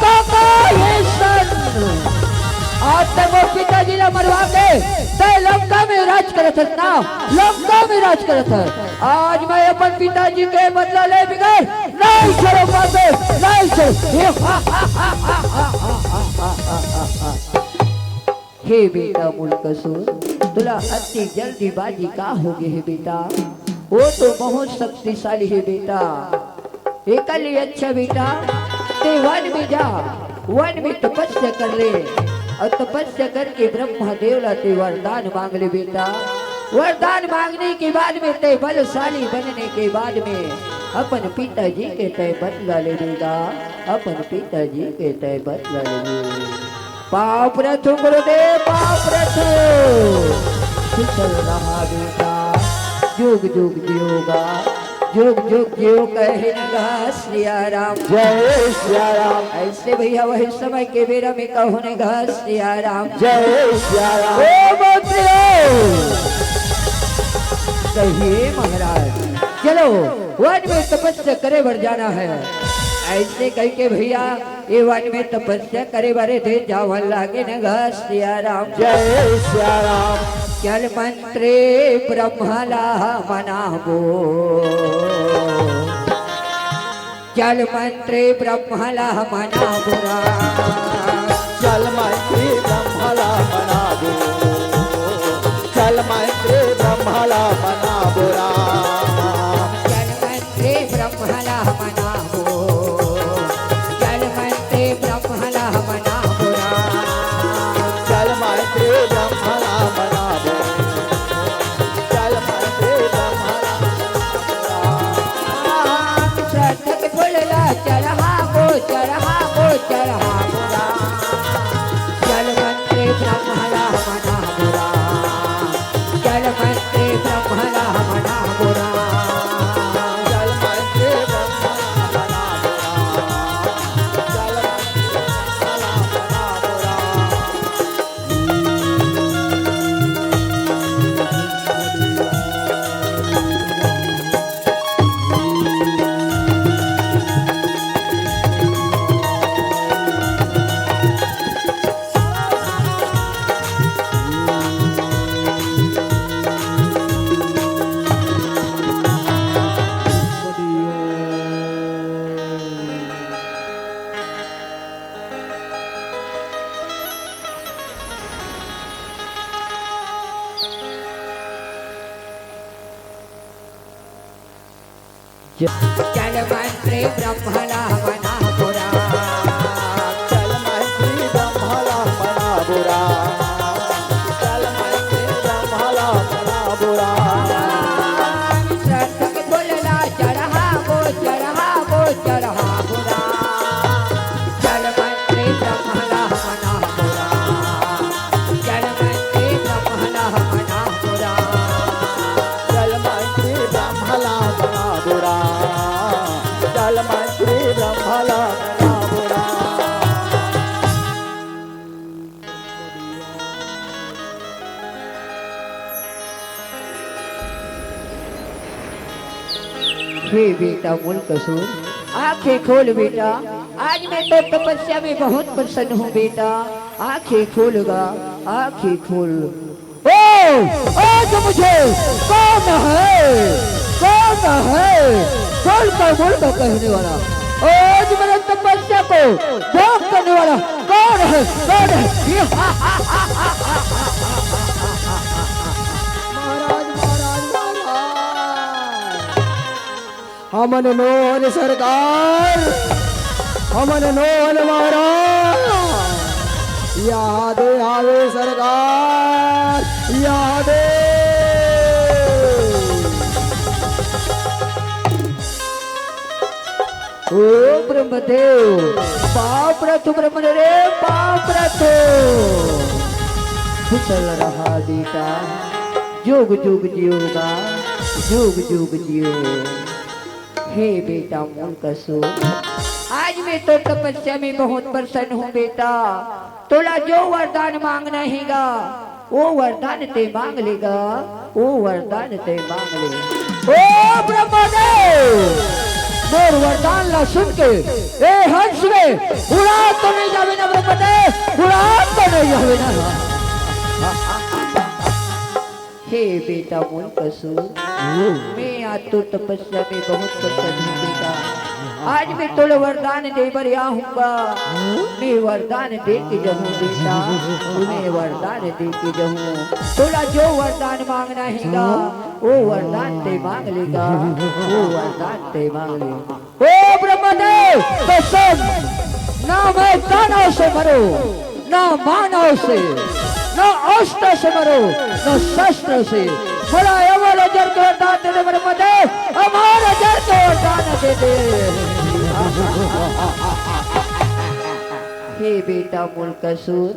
काका विभीषण, आज तक वो पिताजी ला मरवा के तै लंका में राज करत हस ना, लंका में राज करत हस। आज मैं अपन पिताजी के बदला ले बिगर नहीं छोड़ो पापे, नहीं छोड़ो। हे बेटा मूल कसूर, तोला अति जल्दीबाजी का होगे हे बेटा? वो तो बहुत शक्तिशाली हे बेटा। एकर ले अच्छा बेटा, ते वन में जा, वन में तपस्या कर ले, अउ तपस्या करके ब्रह्मा देव ला ते वरदान मांग ले बेटा। वरदान मांगने के बाद में ते बलशाली बनने के बाद में अपन पिताजी के ते बदला लेबे गा, अपन पिताजी के ते बदला लेबे। पाँव परथों गुरुदेव, पाँव परथों। कुशल रहा बेटा, जुग जुग जियो गा, जुग जुग जियो कहे न गा सिया राम। जय सिया राम। ऐसे भैया वही समय के बेरा में कहो न गा सिया राम। जय सिया राम। ओ मंत्रियों, कहिए महाराज, चलो वन में तपस्या करे बर जाना है। ऐसे कह के भैया ये वन में तपस्या करे बर दे जावन लागे न गा सिया राम। जय सिया राम। चल मंत्री ब्रह्मा ला मनाबो, चल मंत्री ब्रह्मा ला मनाबो राम। चल मंत्री ब्रह्मा ला मनाबो, चल मंत्री ब्रह्मा ला मनाबो राम। चल मंत्री ब्रह्मा ला मनाबो, चल मंत्री ब्रह्मा ला मनाबो राम। चल मंत्री ब्रह्मा ला मनाबो, चल मंत्री ब्रह्मा ला मनाबो राम। श्रद्धा के फूल ला चढ़ाबो, चढ़ाबो, चढ़ाबो राम। चल मंत्री ब्रह्मा ला मनाबो राम। चल मंत्री ब्रह्मा ला मनाबो राम। चल मंत्री ब्रह्मा ला मनाबो राम। चल मंत्री ब्रह्मा ला मनाबो राम। चल मंत्री ब्रह्मा ला मनाबो राम। चल मंत्री ब्रह्मा ला मनाबो राम। चल मंत्री ब्रह्मा ला मनाबो राम। श्रद्धा के फूल ला चढ़ाबो, चढ़ाबो, चढ़ाबो राम। चल मंत्री ब्रह्मा ला मनाबो राम। चल मंत्री ब्रह्मा ला मनाबो राम। चल मंत्री ब्रह्मा ला मनाबो राम। चल मंत्री ब्रह्मा ला मनाबो राम। हे बेटा मूल कसूर, आंखें खोल बेटा, आज मैं तो तपस्या में बहुत प्रसन्न हूँ बेटा, आंखें खोल गा, आंखें खोल। ओ, आज मुझे कौन है, कौन है, कौन का मूल का कहने वाला? आज मेरे तपस्या को भंग करने वाला कौन है, कौन है? महाराज, महाराज, महाराज। हमन नोहन सरकार, हमन नोहन महाराज। यहाँ दे आवे सरकार, यहाँ दे। ओ ब्रह्मदेव, पाँव परथों ब्रह्मन रे, पाँव परथों। कुशल रहा बेटा, जुग जुग जियो गा। जुग जुग जियो। हे बेटा मोर कसूर, आज मैं तोर तपस्या में बहुत प्रसन्न हूँ बेटा। तोला जो वरदान मांगना हेगा, वो वरदान ते मांग लेगा, वो वरदान ते मांग ले। ओ ब्रह्मदेव, मोर वरदान ला सुन के ए हंस में उड़ा तो नहीं जावे ना ब्रह्मदेव, उड़ा तो नहीं जावे ना। हे बेटा मोर कसूर, मैं आज तो तपस्या में बहुत प्रसन्न हूँ बेटा। आज मैं तोला वरदान दे बर आऊंगा। मैं वरदान दे के जाऊँ बेटा, मैं वरदान दे के जाऊँ। तोला जो वरदान मांगना हेगा, वो वरदान ते मांग लेगा, वो वरदान ते मांग लेगा। ओ ब्रह्मदेव, कसम, ना मैं दानव से मरो, ना मानव से, ना अस्त्र से मरो, ना शस्त्र से। मोला अमर अजर के वरदान दे दे ब्रह्मदेव, अमर अजर के वरदान दे दे। हे बेटा मोर कसूर,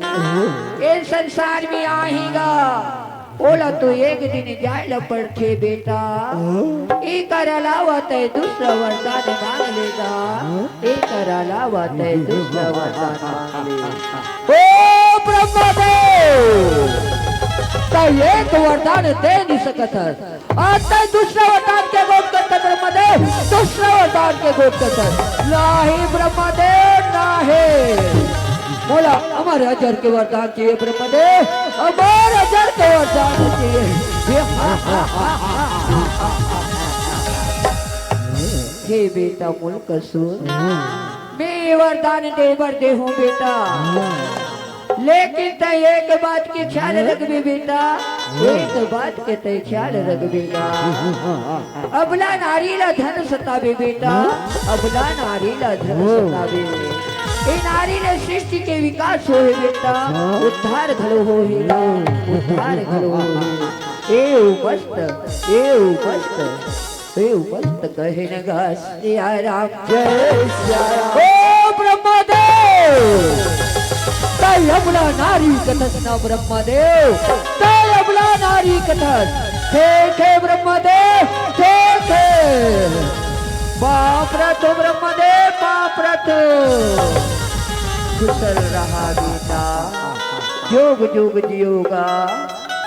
ए संसार में आएगा, ओला तो एक दिन जाए ल पड़थे बेटा। एकर अलावा तै दूसरा वरदान मांग लेगा, एकर अलावा तै दूसरा वरदान मांग ले। ओ ब्रह्मदेव, तै एक वरदान दे नहीं सकत हस, आज तै दूसरा वरदान के गोठ करत हस ब्रह्मदेव, दूसरा वरदान के गोठ करत हस। नाही ब्रह्मदेव, नाही। मोला अमर अजर के वरदान चाहिए ब्रह्मदेव, अमर अजर के वरदान चाहिए। हे बेटा मोर कसूर, मैं ये वरदान दे बर दे हूँ बेटा, लेकिन तै एक बात के ख्याल रखबे बेटा, एक बात के तै ख्याल रखबे ना। अबला नारी ला धन सतावे बेटा, अबला नारी ला धन सतावे। ए नारी ले सृष्टि के विकास होए बेटा, उद्धार घलो होए, उद्धार घलो होए। ए मस्त, ए मस्त, ए मस्त कहन गा सिया राम। जय सिया राम। ओ ब्रह्मदेव, तै अबला नारी कथस ना ब्रह्मदेव, तै अबला नारी कथस। ठीक हे ब्रह्मदेव, ठीक हे। पाप रत हो ब्रह्मदेव, पाप रत हो। कुशल रहा बेटा, जुग जुग जियोगा,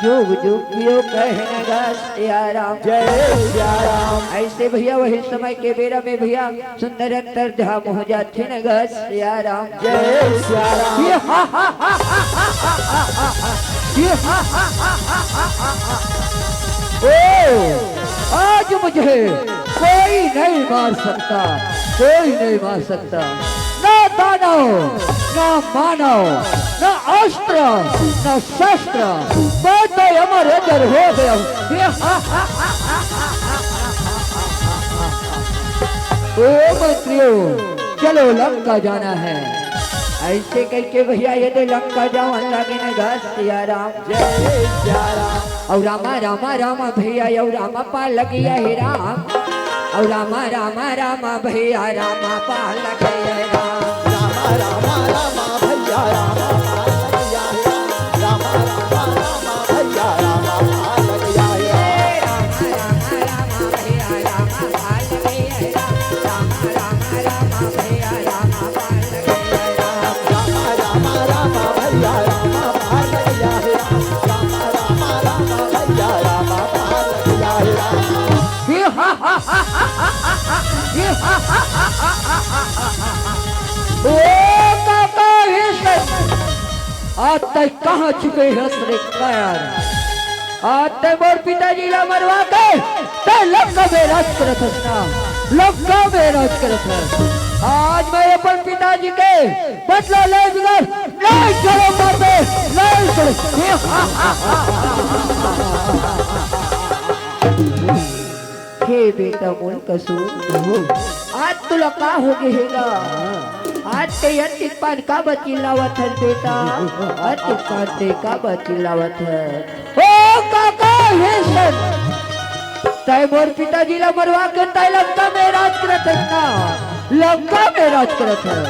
जुग जुग जियो कहन गा सिया राम। जय सिया राम। ऐसे भैया वही समय के बेरा में भैया सुंदर अंतर्धाम हो जाथे न गा सिया राम। जय सिया राम। ये हा हा हा हा हा हा हा। ये हा हा हा हा हा हा हा। ओ, आज मुझे कोई नहीं मार सकता, कोई नहीं मार सकता। ना दानव, ना मानव, ना अस्त्र, ना शस्त्र, मैं तो अमर अजर हो गया हूँ। ओ मंत्रियों, चलो लंका जाना है। ऐसे करके भैया ये दे लंका जावन लगे न गा सिया राम। जय सिया राम। और रामा रामा रामा भैया, और रामा पाल लगिया हे राम। और रामा रामा रामा भैया, रामा पाल लगिया हे राम। रामा रामा रामा भैया, रामा पाल लगिया हे राम। रामा रामा रामा भैया, रामा पाल लगिया हे राम। ओ काका, हे सर, आज तक कहाँ छुपे हस रे कायर? आज तै मोर पिताजी ला मरवा के तै लंका में राज करत हस ना, लंका में राज करत हस। आज मैं अपन पिताजी के बदला ले बिगर नहीं छोड़ूंगा बे, नहीं छोड़ू। हे बेटा मोर कसूर, आज तोला का हो गे हे गा? आज तै अतिक पान काबर चिल्लावत हस बेटा? अतिक पान तै काबर चिल्लावत हस? ओ काका, हे सर, तै मोर पिताजी ला मरवा के तै लंका में राज करत हस ना, लंका में राज करत हस।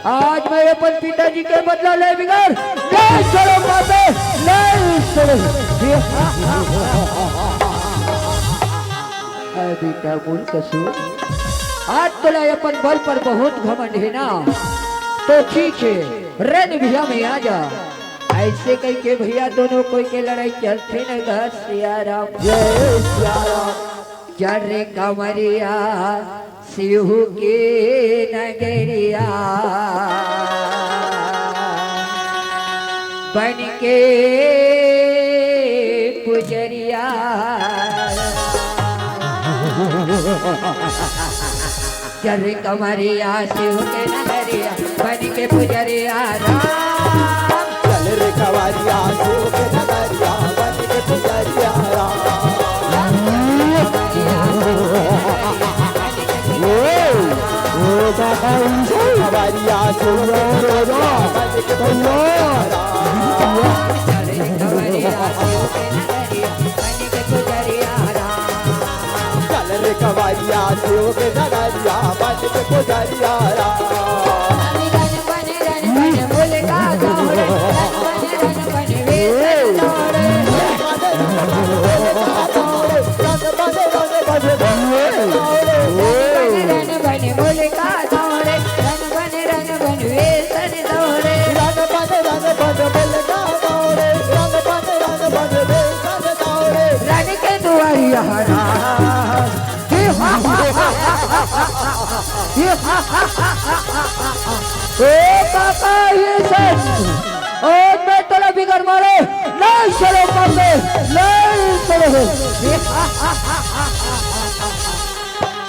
आज मैं अपन पिताजी के बदला ले बिगर नहीं छोड़ूंगा बे, नहीं छोड़ू। अ, बेटा मूल कसूर, आज तोला अपन बल पर बहुत घमंड हे ना, तो ठीक हे, रन भैया में आ जा। ऐसे कह के भैया दोनों कोई के लड़ाई चलथे न गा सिया राम। जय सिया राम। चल रे कंवरिया शिव के नगरिया बन के पुजरिया। चल रे कंवरिया शिव के नगरिया बन के पुजरिया राम। चल रे कंवरिया शिव के नगरिया बन के पुजरिया राम। ओ, ओ बाबा, कंवरिया शिव के नगरिया बन के पुजरिया राम। चल रे कंवरिया शिव के नगरिया बन के पुजरिया राम। रन के दुआरिया हरा। ए काका, ये से। ओ, मैं तोला बिगर मारे नहीं छोड़ो काका, नहीं छोड़ो।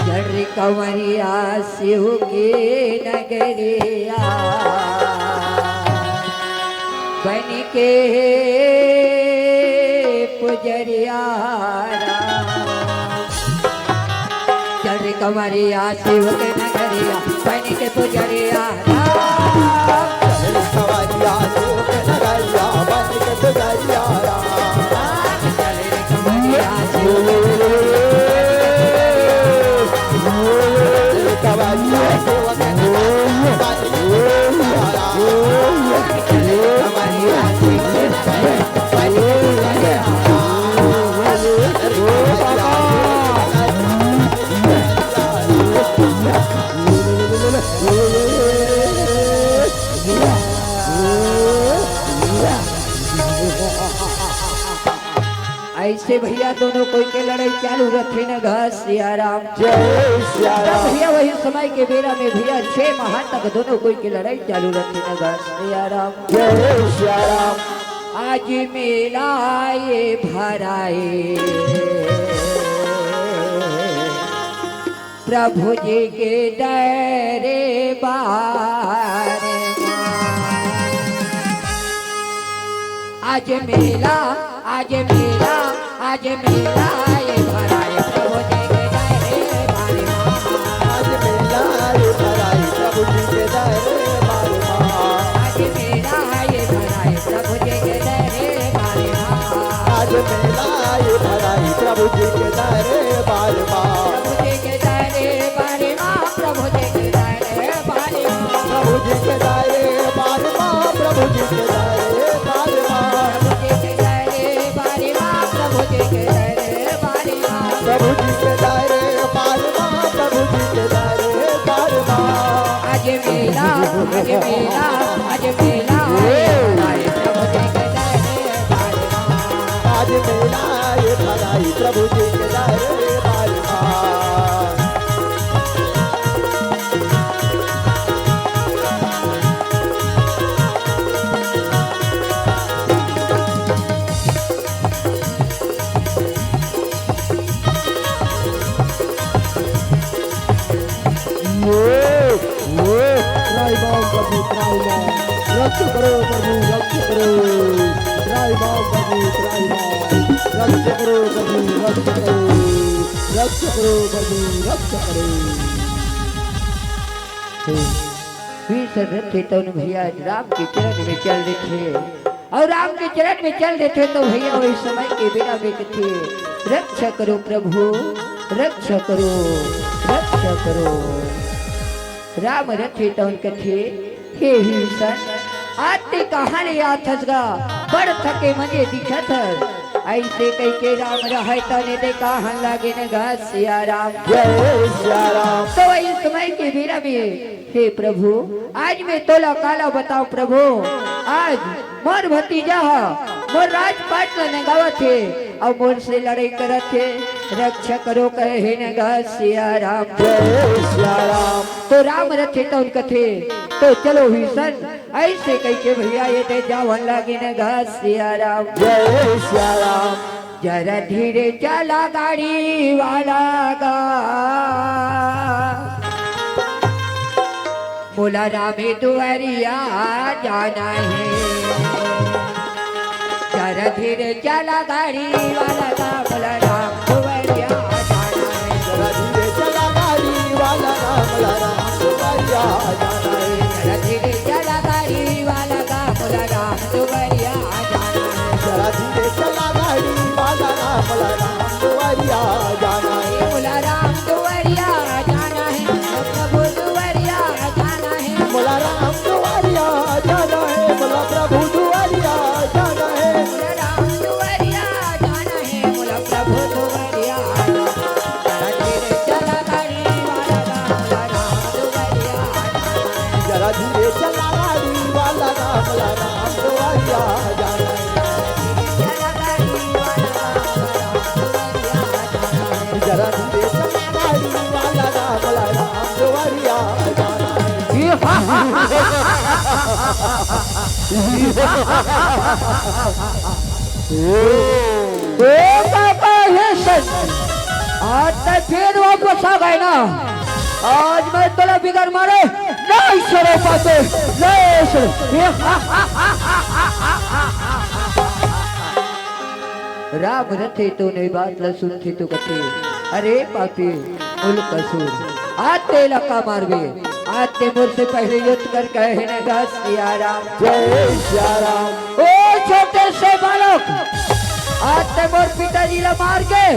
चल रे कंवरिया शिव के नगरिया बन के पुजरिया राम। चल रे कंवरिया शिव के नगरिया बन के पुजरिया राम। चल रे कंवरिया शिव के नगरिया बन के पुजरिया राम। चल रे कंवरिया शिव के नगरिया बन के पुजरिया राम। ऐसे भैया दोनों कोई के लड़ाई चालू रथे न गा सिया राम। जय सिया राम। भैया वही समय के बेरा में भैया छह माह तक दोनों कोई के लड़ाई चालू रथे न गा सिया राम। जय सिया राम। आज मेला ये भराए प्रभु जी के दरबार मा। आज मेला, आज मेला, आज मेला ये भराए प्रभु जी के दरबार मा। आज मेला ये भराए प्रभु जी के दरबार मा। आज मेला ये भराए प्रभु जी के दरबार मा। आज मेला ये भराए प्रभु जी के दरबार मा। प्रभु जी के दरबार मा, प्रभु जी के दरबार मा। प्रभु जी के दरबार मा, प्रभु जी के दरबार मा। प्रभु जी के दरबार मा, प्रभु जी के दरबार मा। प्रभु जी के दरबार मा, प्रभु जी के दरबार मा। आज मेला, आज मेला, आज मेला, आज प्रभु जी के दरबार मा। आज मेला ये भराए प्रभु जी के दरबार मा। ये, ये, त्राहि माम प्रभु, त्राहि माम। रक्षा करो प्रभु, रक्षा करो। त्राहि माम प्रभु, त्राहि माम। रक्षा करो प्रभु, रक्षा करो। रक्षा करो प्रभु, रक्षा करो। हे, वीर रथे तउन भैया राम के चरण में चल देथे। अउ राम के चरण में चल देथे त भैया वही समय के बेरा में कथे, "रक्षा करो प्रभु, रक्षा करो, रक्षा करो।" राम रथे तउन कथे, "हे विभीषण, आज ते कहाँ ले आथस गा? बड़ थके मने दिखत हस।" अइसे कहिके राम रहय तने दे कहन लगिन गा सिया राम। जय सिया राम। तो इस समय के बेरा में, हे प्रभु, आज मैं तोला काला बताओ प्रभु, आज मोर भतीजा ह मोर राजपाट ल नंगावत हे अउ मोर से लड़ाई करत हे, रक्षा करो कहे न गा सिया राम। जय सिया राम। तो राम रथे तउन कथे, तो चलो ही सन, अइसे कहिके भइया ये दे जावन लगिन गा सिया राम। जय सिया राम। जरा धीरे चला गाड़ी वाला गा, मोला रामे दुआरिया जाना हे। जरा धीरे चला गाड़ी वाला गा, मोला राम दुआरिया जाना हे। जरा धीरे चला गाड़ी वाला गा, मोला राम दुआरिया जाना हे। जरा धीरे चला गाड़ी वाला गा, मोला राम दुआरिया जाना हे। जरा धीरे चला गाड़ी वाला गा, मोला राम दुआरिया जाना हे। मोला राम दुआरिया जाना हे, प्रभु दुआरिया जाना हे। मोला राम दुआरिया जाना हे, मोला प्रभु दुआरिया जाना हे। मोला राम दुआरिया जाना हे, मोला प्रभु दुआरिया जाना हे। जरा धीरे चला गाड़ी वाला गा, मोला राम दुआरिया जाना हे। जरा धीरे चला गाड़ी वाला गा, मोला राम दुआरिया जाना हे। जरा धीरे चला गाड़ी वाला गा, मोला राम दुआरिया जाना हे। ए काका, हे सच। आज तक फिर वापस आ गए ना। आज मैं तोला बिगर मारे नहीं छोड़े पाते, नहीं छोड़े। राम रथे तो नहीं बात ल सुनथे तो कथे, अरे पापी, मूल कसूर, आज ते लका मारबे, आज ते मोर से पहले युद्ध कर कहे न गा सिया राम। जय सिया राम। ओ छोटे से बालक, आज ते मोर पिताजी ला मार के,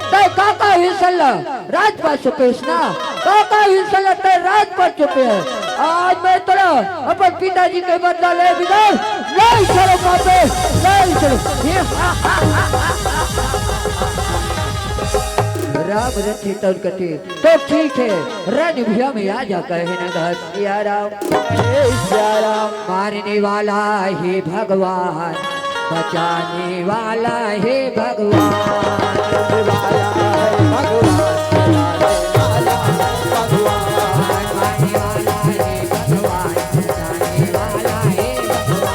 तै काका हिसल ला राजपाट चुपेस ना, काका हिसल ला तै राजपाट चुपे हे। आज मैं तोला अपन पिताजी के बदला ले बिगर नहीं छोड़ो पापे, नहीं छोड़ो। राम रथे तउन कथे, तो ठीक है, रण भूमि में आ जा कहे न गा सिया राम। हे सिया राम। मारने वाला हे भगवान, बचाने वाला हे भगवान। मारने वाला हे भगवान, बचाने वाला हे भगवान।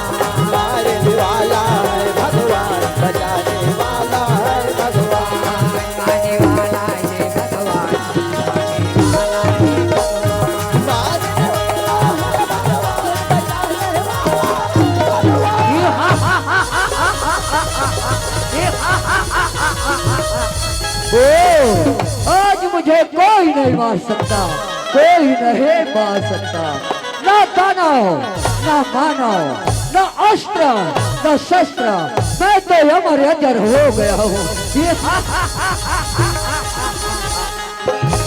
मारने वाला हे भगवान, बचाने वाला हे भगवान। मारने वाला हे भगवान, बचाने वाला हे भगवान। ओ, आज मुझे कोई नहीं मार सकता, कोई नहीं मार सकता। ना दानव, ना मानव, ना अस्त्र, ना शस्त्र, मैं तो अमर अजर हो गया हूँ।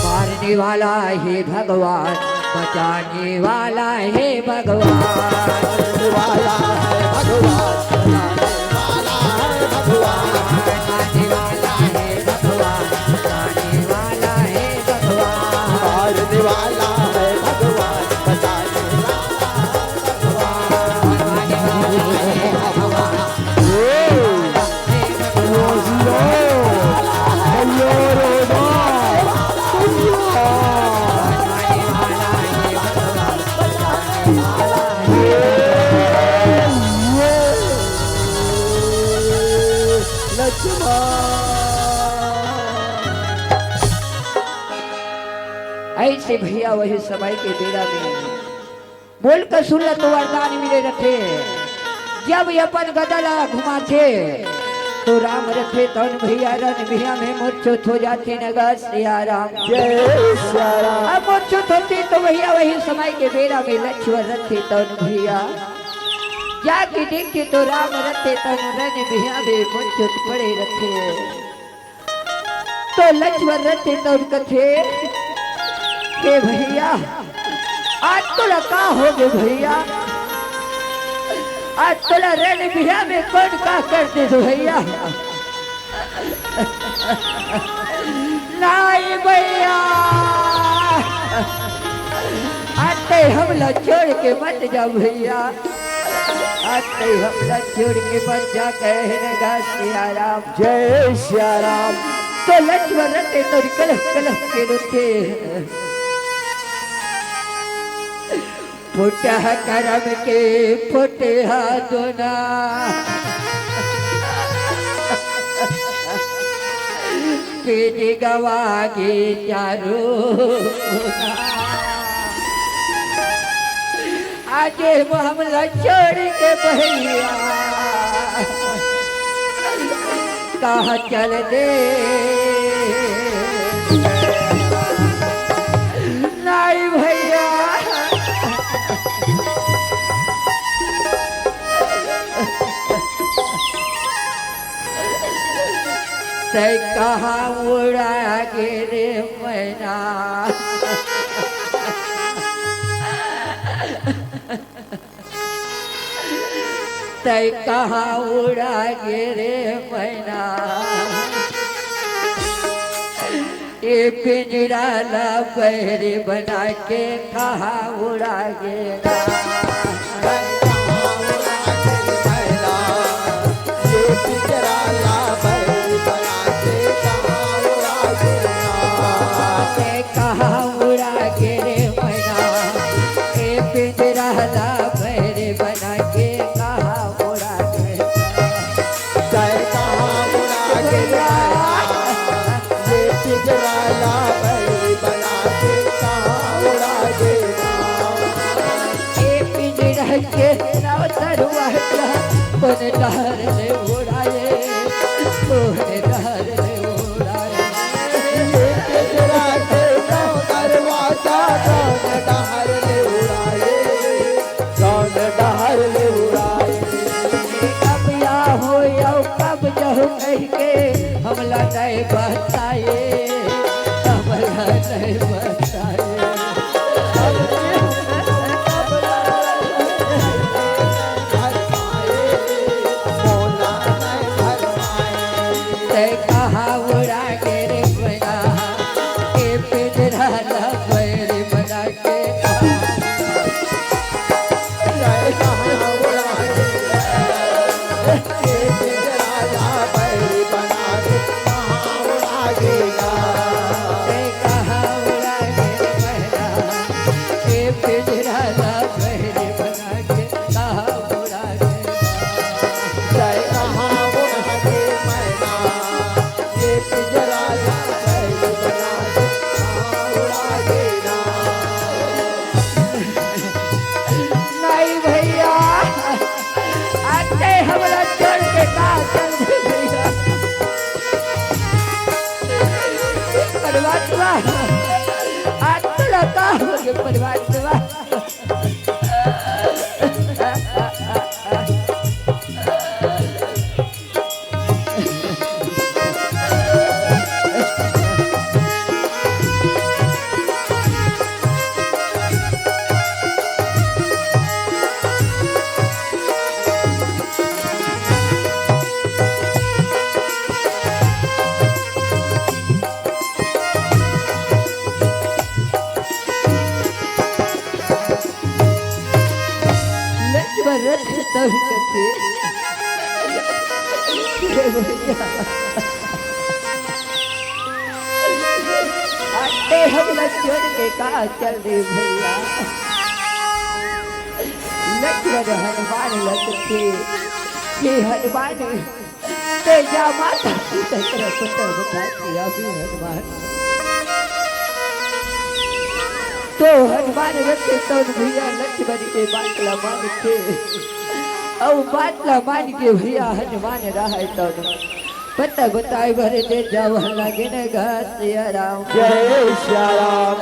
मारने वाला हे भगवान, बचाने वाला हे भगवान। मारने वाला हे भगवान, बचाने वाला हे भगवान। मारने वाला हे भगवान, बचाने वाला हे भगवान। मारने वाला हे भगवान, बचाने वाला हे भगवान। अइसे भइया वही समय के बेरा में बोल के सुन ल तो वरदान मिले रथे। जब ये अपन गदा ला घुमाथे तो राम रथे तउन भइया रण भूमि में मूर्छित हो जाथे न गा सिया राम। जय सिया राम। अब मूर्छित होथे तो भइया वही समय के बेरा में लक्ष्मण रथे तउन भइया जाके देखे तो राम रथे तउन रण भूमि में मूर्छित पड़े रथे। तो लक्ष्मण रथे तउन कथे, हे भइया, आज तोला का होगे भइया? आज तोला रण भूमि में कोन का कर दे दो भइया? नहीं भैया, अते हमला छोड़ के मत जा भैया, अते हमला छोड़ के मत जा, कहे न गा सिया राम। जय सिया राम। तो लक्ष्मण रते तोर कलह कलह के रोते। फुटह करम के फुटह दोना, पीज गवा गे चारू कोना। आज हमला छोड़ के भैया कहाँ चल दे? नहीं भैया, तै कहाँ उड़ा गे रे मैना? तै कहाँ उड़ा गे रे मैना? ए पिंजरा ला बैरी बना के कहाँ उड़ा गे ना? कहाँ उड़ा गे रे मैना, ए पिंजरा ला बैरी बना के कहाँ उड़ा गे? तै कहाँ उड़ा गे रे मैना, ये पिंजरा ला बैरी बना के कहाँ उड़ा गे ना? ए पिंजरा के नौ दरवाजा कोन डहर ले उड़ाए, कोन डहर ले उड़ाए? ये पिंजरा के नौ दरवाजा कोन डहर ले उड़ाए, कोन डहर ले उड़ाए? कब या हो या कब जाहू कहि के हमला नहीं बताए, हमला नहीं बताए। तै कहाँ उड़ा गे रे मैना, ए पिंजरा ला बैरी बना के। नहीं भैया, आज ते हमरा छोड़ के कहाँ चल दे भैया? परमात्मा, आज तोला का हो गे परमात्मा? लक्ष्मण रथ तब कथे, हे भैया, अते हमला छोड़ के कहाँ चल दे भैया? लक्ष्मण हनुमान ल कथे, हे हनुमान, ते जा माता सीता करा पता बता दिया भी हनुमान। तो हनुमान रथे तौन भैया लक्ष्मण के बात ला मानथे। अउ बात ला मान के भैया हनुमान रहय तौन पता बताए बर दे जावह लागे न गा सिया राम। जय सिया राम।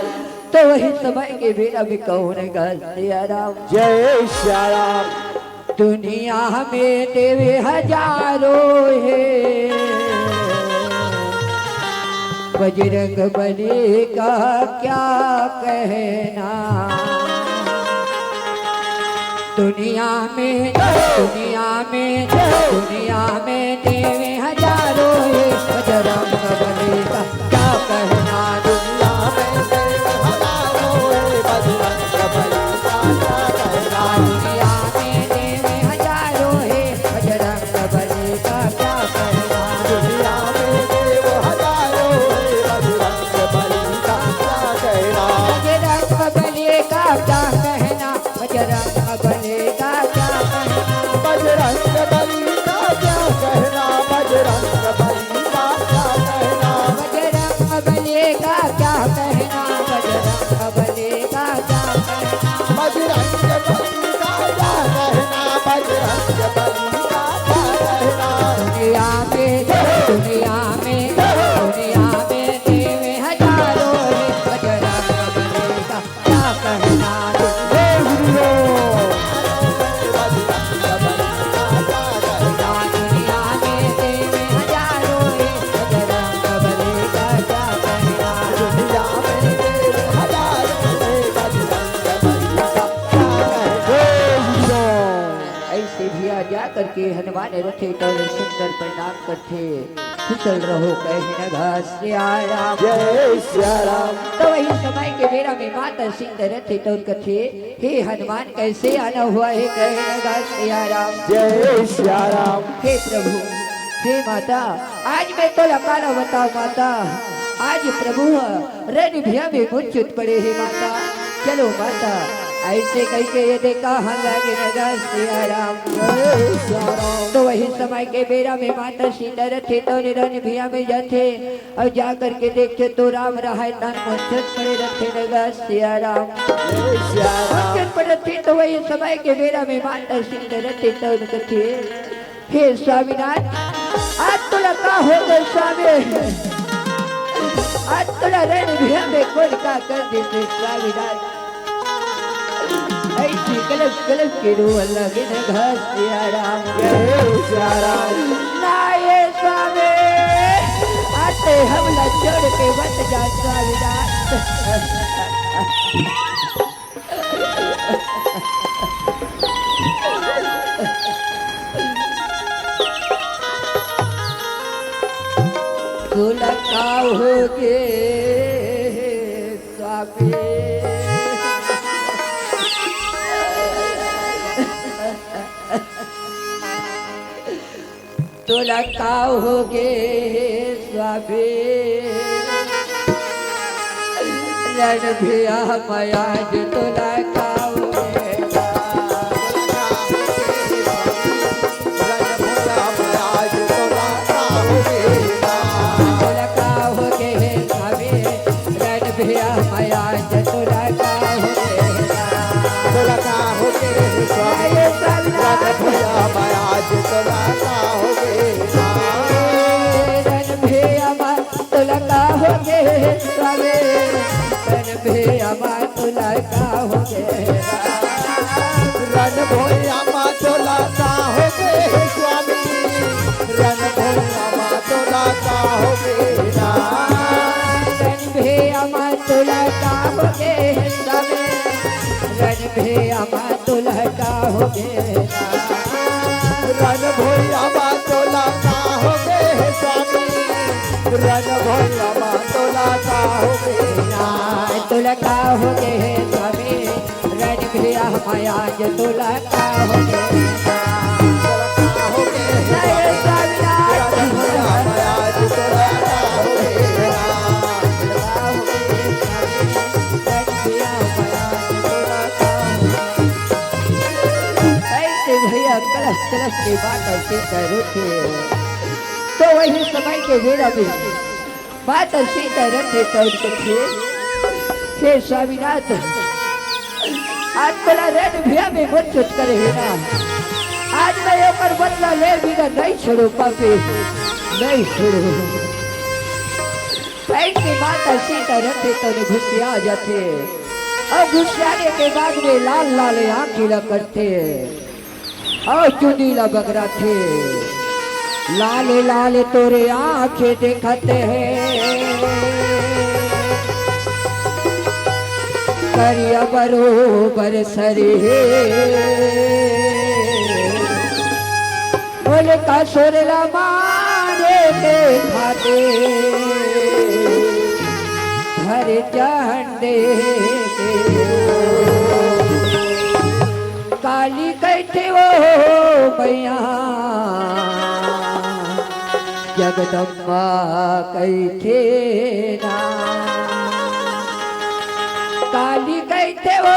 तो वही समय के बेरा में कहूँ न गा सिया राम। जय सिया राम। दुनिया में देवे हजारों हे, बजरंग बली का क्या कहना। दुनिया में, दुनिया में, दुनिया में देवे हजारों हे बजरंग बली का क्या कहना, दुनिया में देव हजारों, हे बजरंग बली का क्या कहना। दुनिया में देव हजारों, हे बजरंग बली का क्या कहना। दुनिया में देव हजारों, हे बजरंग बली का क्या कहना। बजरंग बली का क्या कहना, बजरंग बली का क्या कहना। बजरंग बली का क्या कहना, बजरंग बली का क्या कहना। बजरंग बली का क्या कहना, बजरंग बली का क्या कहना। बजरंग बली का क्या कहना, बजरंग बली का क्या कहना। दुनिया में, दुनिया में, दुनिया में देव हजारों, हे बजरंग बली का क्या कहना। हे गुरुदेव। दुनिया में देव हजारों, हे बजरंग बली का क्या कहना। दुनिया में देव हजारों, हे बजरंग बली का क्या कहना। हे गुरुदेव। ऐसे भैया जा करके हनुमान रथे तौन सुंदर प्रणाम करथे। कुशल रहो कहे न घास सिया राम। जय सिया राम। तो वही समय के बेरा में माता सिंह रथे तौन कथे, हे हनुमान, कैसे आना हुआ है कहे न घास सिया राम। जय सिया राम। हे प्रभु, हे माता, आज मैं तोला काला बताओ माता, आज प्रभु रण भैया में मूर्छित पड़े हे माता। चलो माता, ऐसे कहिके ये देखा हल्ला के नगर सिया राम। जय सिया राम। तो वही समय के बेरा में माता सीता रथे तौन रण भैया में जाथे अउ जा करके देखथे तो राम रहाय तन मूर्छित पड़े रथे नगर सिया राम। जय सिया राम। मूर्छित पड़े रथे तो वही समय के बेरा में माता सीता रथे तौन कथे, हे स्वामीनाथ, आज तोला का हो गे स्वामी? आज तोला रण भैया में कोन का कर देथे स्वामीनाथ? ऐसी कलप कलप के रोवन लगे नगर सिया राम। जय सिया राम। ना ये स्वामी, आज ते हमला छोड़ के मत जा स्वामीनाथ। तोला का हो गे स्वामी? तोला का हो गे हे स्वामी? रण भैया में आज तोला का हो गे? रण भैया में आज तोला का हो गे? तोला का हो गे हे स्वामी? रण भैया में आज तोला का हो गे? तोला का हो गे हे स्वामी? रण भैया में आज तोला का हो गे? रण भैया में तोला का हो गे हे स्वामी? रण भैया में तोला का हो गे? रण भैया में तोला का हो गे हे स्वामी? रण भैया में तोला का हो गे ना? रण भैया में तोला का हो गे हे स्वामी? रण भैया में तोला का हो गे ना? रण भैया में तोला का हो गे हे स्वामी? रण भैया में तोला का हो गे ना? तोला का हो गे हे स्वामी? रण भैया में आज तोला का हो गे ना? जय स्वामीनाथ। ऐसे भैया कलश कलश के बात ऐसे करो थे। तो वही समय के बेरा में माता सीता रथे तौन कथे, हे स्वामीनाथ, आज तोला रण भैया में मूर्छित करे हे ना, आज मैं ओकर बदला ले बिना नहीं छोड़ो पापी, नहीं छोड़ो। ऐसे माता सीता रथे तौन गुस्सिया जाथे अउ गुस्सियाने के बाद में लाल लाल आँखी ला करथे। अउ चुंदी ला बगराथे। लाल लाल तोरे आँखें देखत हे, करिया बरोबर सरी हे। बोले का सोरला मारे खाते हर झंडे के। काली कहिथे वो मैया, जगदम्बा कहिथे ना। काली कहिथे वो,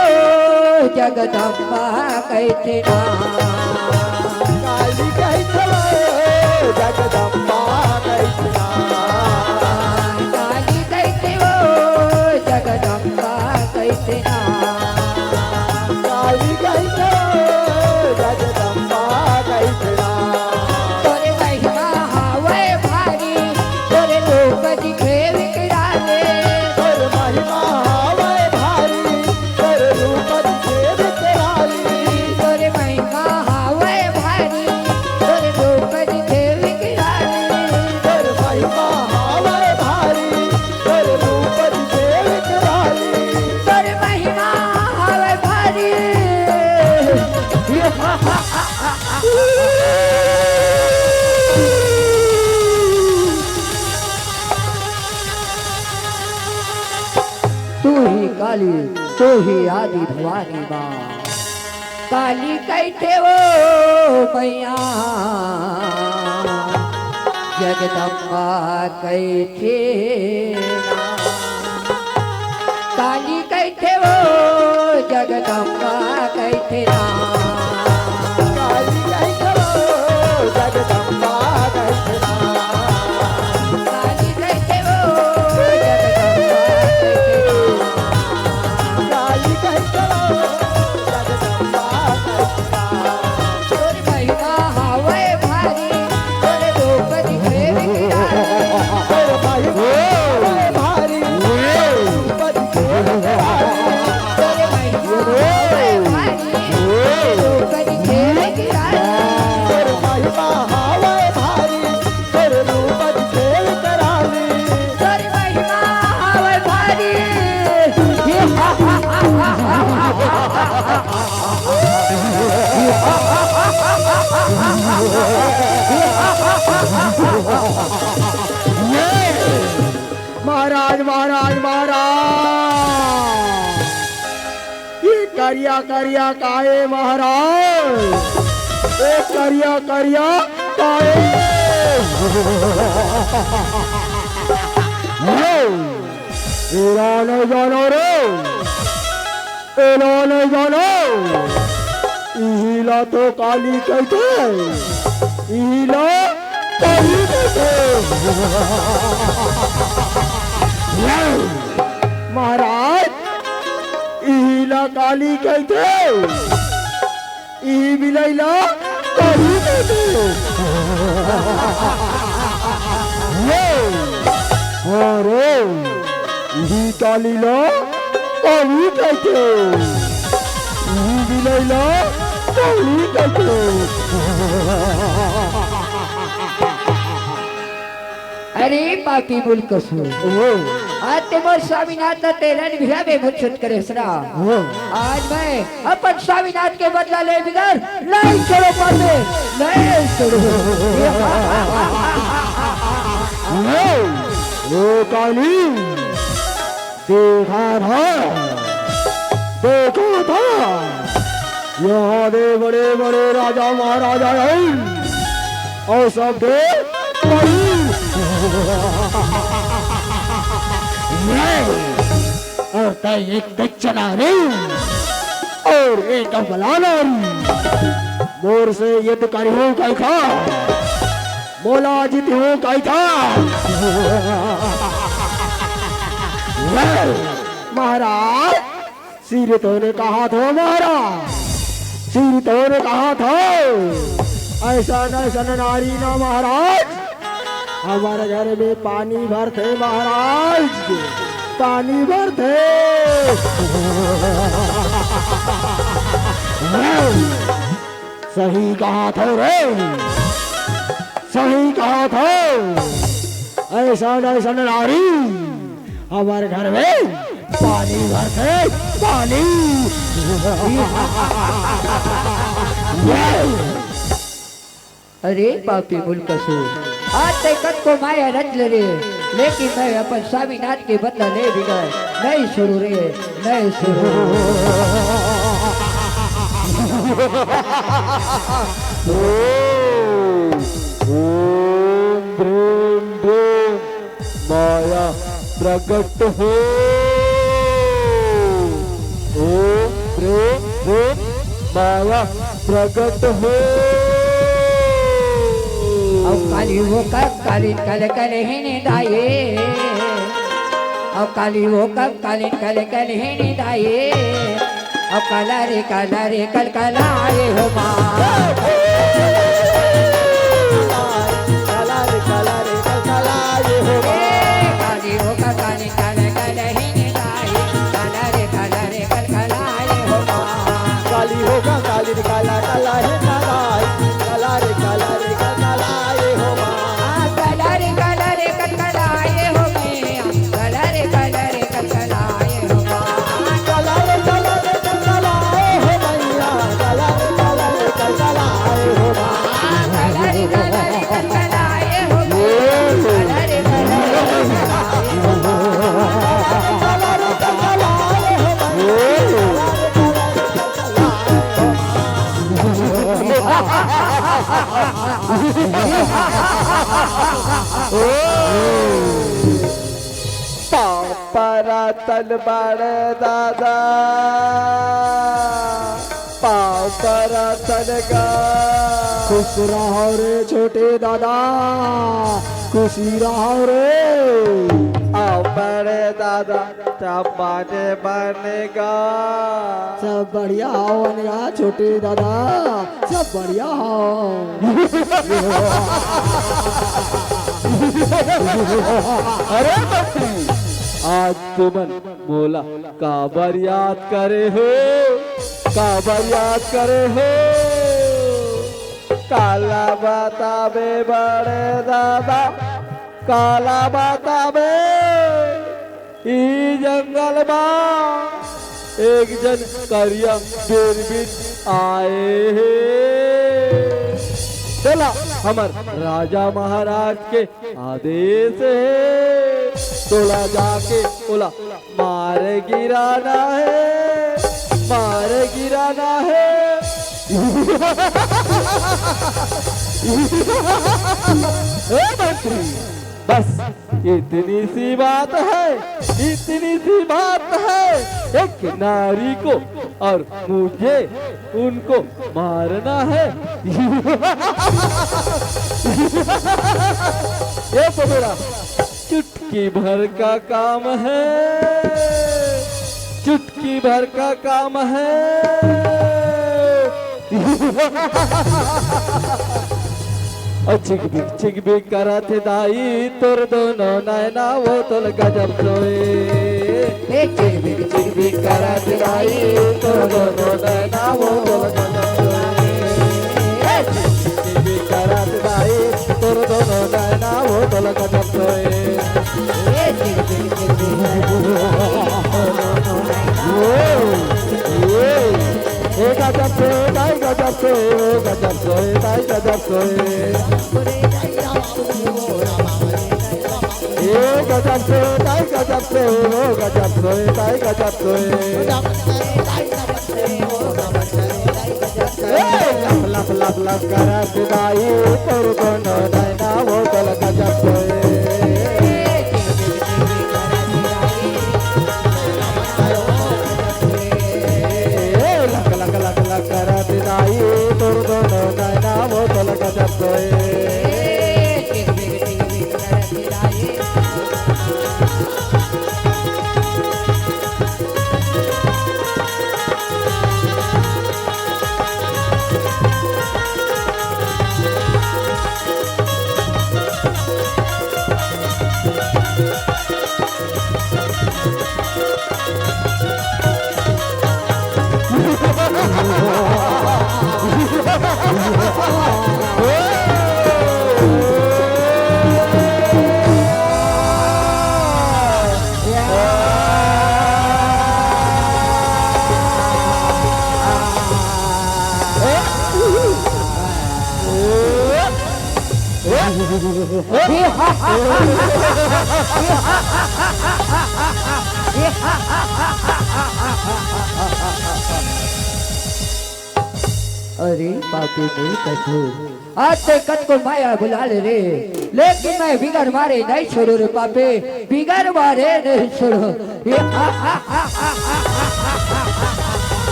जगदम्बा कहिथे ना। काली कहिथे वो, जगदम्बा कहिथे ना। काली कहिथे वो, जगदम्बा कहिथे ना। काली कहिथे वो, जगदम्बा कहिथे ना। तोरे महिमा हावय भारी, तोरे रूप दिखे विकराले। तोर महिमा हावय भारी, तोर रूप दिखे विकराली। तोर महिमा हावय भारी, तोर रूप दिखे विकराली। तोर महिमा हावय भारी, तोर रूप दिखे विकराली। तोर महिमा हावय भारी। तू ही काली, तू ही आदि भवानी माँ। काली कहिथे वो मैया, जगदम्बा कहिथे ना। काली कहिथे वो, जगदम्बा कहिथे ना। काली कहिथे वो, जगदम्बा कहिथे ना। काली कहिथे वो, जगदम्बा कहिथे ना। काली कहिथे वो, जगदम्बा कहिथे ना। तोर महिमा हावय भारी, तोर रूप दिखे विकराल। तोर महिमा हावय भारी, तोर रूप दिखे विकराल। तोर महिमा हावय भारी, तोर रूप दिखे विकराल। तोर महिमा हावय भारी, तोर रूप दिखे विकराल। तोर महिमा हावय भारी। महाराज, महाराज, महाराज, ये करिया करिया काहे महाराज? ये करिया करिया काहे? एला नहीं जानो रे, एला नहीं जानो। इही ला तो काली कहिथे, इही ला काली कहिथे। महाराज, इही ला काली कहिथे। इही बिलाई ला काली कहिथे। ये, अरे, इही काली ला काली कहिथे। इही बिलाई ला काली कहिथे। अरे पापी मूल कसूर। ओ। आज ते मोर स्वामीनाथ ला तेरन भिया में मुच्छत करे सुना। ओ। आज मैं अपन स्वामीनाथ के बदला ले बिगर नहीं छोड़ो पापी, नहीं छोड़ो। ओ, ओ काली, देखा था, देखा था। यहाँ दे बड़े बड़े राजा महाराजा आए और सब दे परी। और तय एक दक्षिणा रे और एक अबला नारी। मोर से युद्ध करिहूँ कहिथा, मोला जीतिहूँ कहिथा। महाराज, सिर तोने कहा थो महाराज, सिर तोने कहा थो। ऐसा न ऐसा नारी ना महाराज, हमर घर में पानी भरथे महाराज, पानी भरथे। सही कहा थो रे, सही कहा थो। ऐसा न ऐसा नारी हमर घर में पानी भरथे, पानी। अरे पापी मूल कसूर, आज तैं कतको माया रच ले रे, लेकिन मैं अपन स्वामीनाथ के बदला ले बिगर नहीं छोड़ूं रे, नहीं छोड़ूं। ओम, ओम भ्रीं भ्रीं माया प्रगट हो। ओम भ्रीं भ्रीं माया प्रगट हो। अब काली वो कब काली कल कल ही निदाई। अब काली वो कब काली कल कल ही निदाई। अब कला रे कला रे कल कलाए हो माँ। कला रे कला रे कल कलाए हो माँ। ए, काली हो का काली कल कल ही निदाई। कला रे कला रे कल कलाए हो माँ। काली हो का काली रे कला कला ही निदाई। कला रे कला रे कल कलाए हो माँ। कला रे कला रे कल कलाए हो मैया। कला रे कला रे कल कलाए हो माँ। कला रे कला रे कल कलाए हो मैया। कला रे कला रे कल कलाए हो माँ। कला रे कला रे कल कलाए हो मैया। कला रे कला रे कल कलाए हो माँ। कला रे कल कलाए हो मैया। कला रे कला रे कल कलाए हो माँ। पाँव परा तन बड़े दादा, पाँव परा तन गा। खुश रहो रे छोटे दादा, खुशी रहो रे। आओ बड़े दादा, सब बने बने गा। सब बढ़िया हो बने गा छोटे दादा, सब बढ़िया हो। अरे मंत्री, आज तुमन मोला काबर याद करे हो, काबर याद करे हो? काला बताबे बड़े दादा, काला बताबे? ई जंगल मा एक जन करिया बिरबिट आए हे। तेला हमर राजा महाराज के आदेश हे, तोला जाके ओला मार गिराना हे, मार गिराना हे। हे मंत्री, बस इतनी सी बात है, इतनी सी बात है। एक नारी को और मुझे उनको मारना है। ये तो मेरा चुटकी भर का काम है, चुटकी भर का काम है। अउ चिकबिक चिकबिक करत हे दाई, तोर दोनों नैना वो तोल गजब सोए। ए चिकबिक चिकबिक करत हे दाई, तोर दोनों नैना वो तोल गजब सोए। ए चिकबिक चिकबिक करत हे दाई, तोर दोनों नैना वो तोल गजब सोए। ए चिकबिक चिकबिक करत हे दाई, तोर दोनों नैना वो तोल गजब सोए। ए गजब सोए, दाई गजब सोए, ओ गजब सोए, दाई गजब सोए। ए गजब सोए, दाई गजब सोए, ओ गजब सोए, दाई गजब सोए। ए लप लप लप लप करत दाई, तोर दोनों नैना वो तोल गजब सोए। ए लक लक लक लक करत दाई, तोर दोनों नैना वो तोल गजब सोए। अरे पापी मूल कसूर, आज ते कतको माया बुला ले रे, लेकिन मैं बिगर मारे नहीं छोड़ो रे पापी, बिगर मारे नहीं छोड़ो।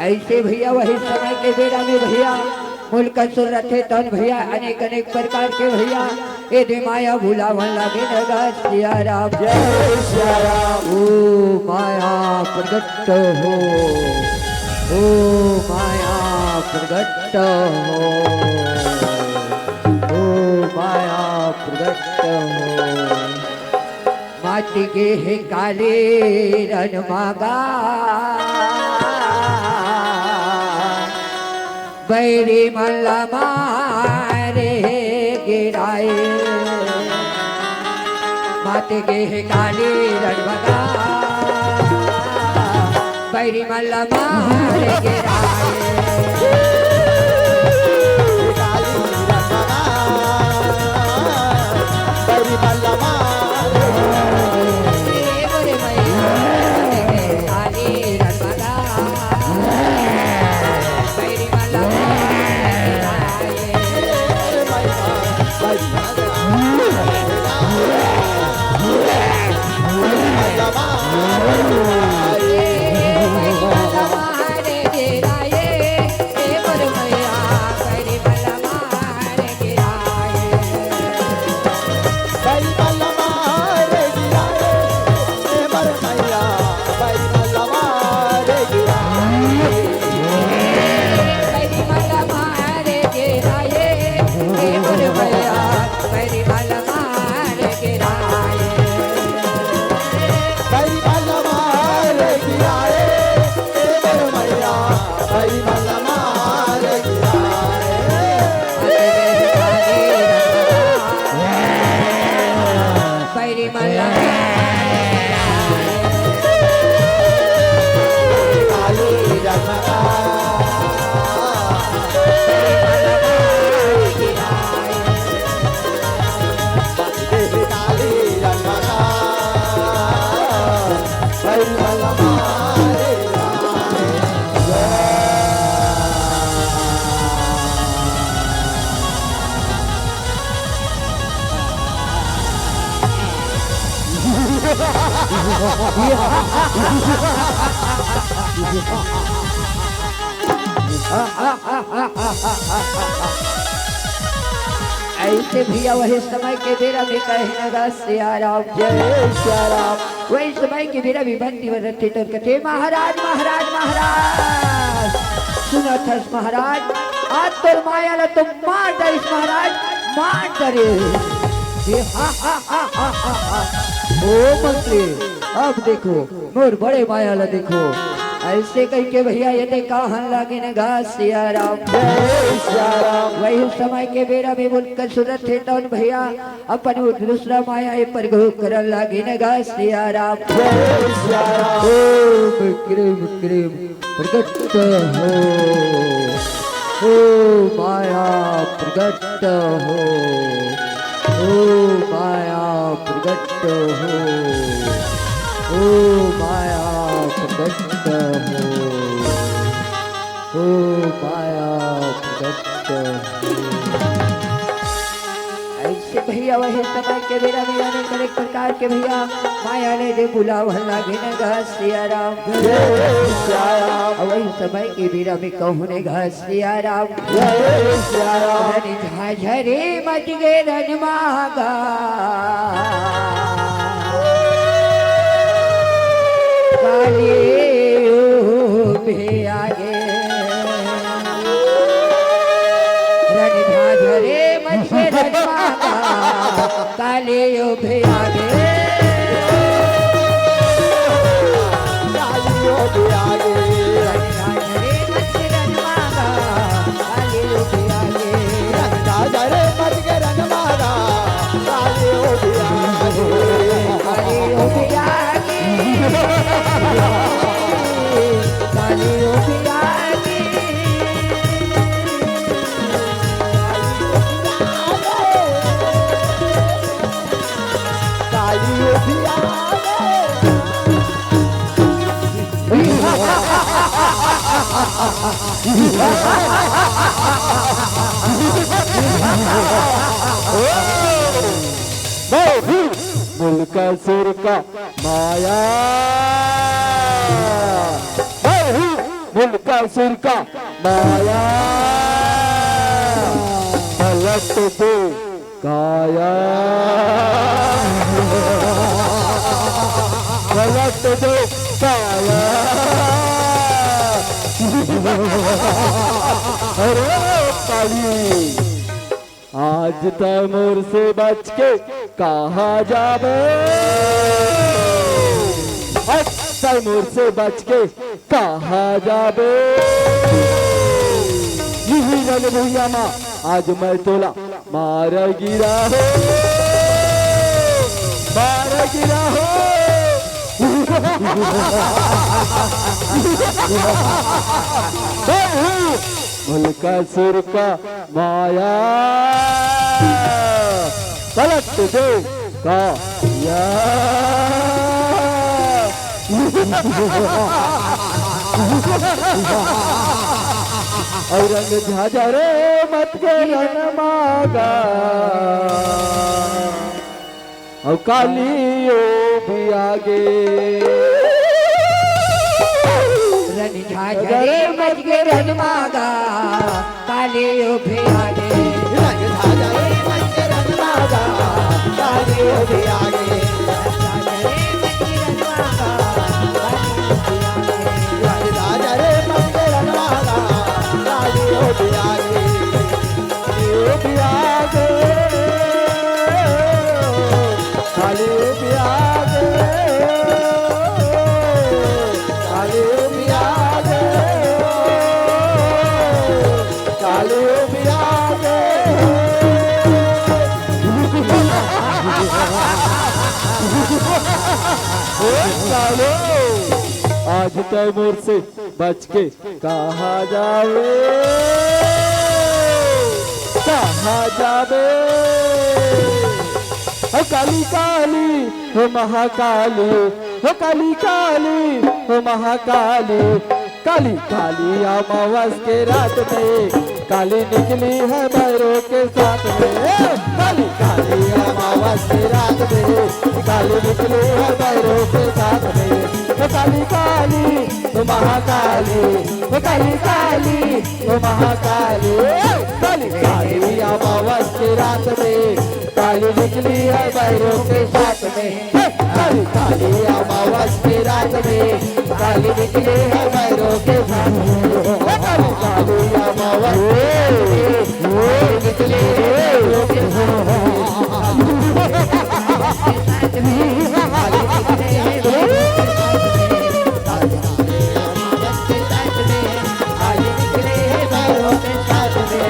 ऐसे भैया वही समय के बेरा में भैया मुल्क सुरत हे तन भैया अनेक अनेक प्रकार के भैया ए दे माया भुलावन लागे न गा सिया राम। जय सिया राम। ओ माया प्रगट हो, ओ माया प्रगट हो, ओ माया प्रगट हो। माटी के हे काले रन मागा बैरी मन ला मारे गिराए। माटी के हे काले रन मागा बैरी मन ला मारे गिराए। काली रन मागा बैरी मन ला मारे। ऐसे भैया वही समय के बेरा में कहे न गा सिया राम। जय सिया राम। वही समय के बेरा में भक्ति में रखे तो कथे महाराज, महाराज, महाराज, सुनत हस महाराज, आज तोर माया ला तो मार डरिस महाराज, मार डरिस। ये हा, हा, हा। ओ मंत्री, अब देखो मोर बड़े माया ला देखो। ऐसे कहिके भैया ये दे कहन लागिन गा सिया राम। जय सिया राम। वही समय के बेरा में मुल्क सुरत हे तौन भैया अपन दूसरा माया ये प्रगो करन लागिन गा सिया राम। जय सिया राम। ओम क्रीम क्रीम प्रगट हो, ओ माया प्रगट हो, ओ माया प्रगट हो, ओ माया प्रगट हो, ओ माया प्रगट हो। ऐसे भैया वही समय के बेरा में अनेक अनेक प्रकार के भैया माया ले दे बुलावन लागिन गा सिया राम। जय सिया राम। वही समय के बेरा में कहूँ ने गा सिया राम। जय सिया राम। रन झाझरे मच गे रन मागा। काली ओ भे आगे। रन झाझरे मच गे रन मागा। काली ओ भे आगे। काली ओ भे आगे। रन झाझरे मच गे रन मागा। काली ओ भे आगे। रन झाझरे मच गे रन मागा। काली ओ भे आगे। मैं हूँ मुल्कासुर का माया, मैं हूँ मुल्कासुर का माया। पलट दे काया, पलट दे काया। अरे काली, आज तै मोर से बच के कहाँ जाबे? आज तै मोर से बच के कहाँ जाबे? इही रन भुइयां मा आज मैं तोला मार गिरा हो, मार गिरा हो। मैं हूँ मुल्कासुर का माया, पलट दे काया। अउ रंग झाझा रे मत के रन मागा। अउ काली ओ भी आगे। रन झाझा रे मच के रन मागा, काली ओ भी आगे। रन झाझा रे मच के रन मागा, काली ओ भी आगे। रन झाझा रे मच के रन मागा, काली ओ भी आगे। काली ओ भी आगे। काली ओ भी आगे, काली ओ भी आगे, काली ओ भी आगे। ए कालो, आज तै मोर से बच के कहाँ जाबे, कहाँ जाबे? हो काली काली, हो महाकाली, हो काली काली, हो महाकाली। काली काली अमावस के रात में, काली निकली है भैरव के साथ में। ए, काली काली अमावस के रात में, काली निकली है भैरव के साथ में। ओ काली काली, ओ महाकाली, ओ काली काली, ओ महाकाली। काली काली अमावस के रात में, काली निकली है भैरव के साथ में। काली काली अमावस के रात में, काली निकली है भैरव के साथ में। काली काली अमावस के रात में, काली निकली है भैरव के साथ में।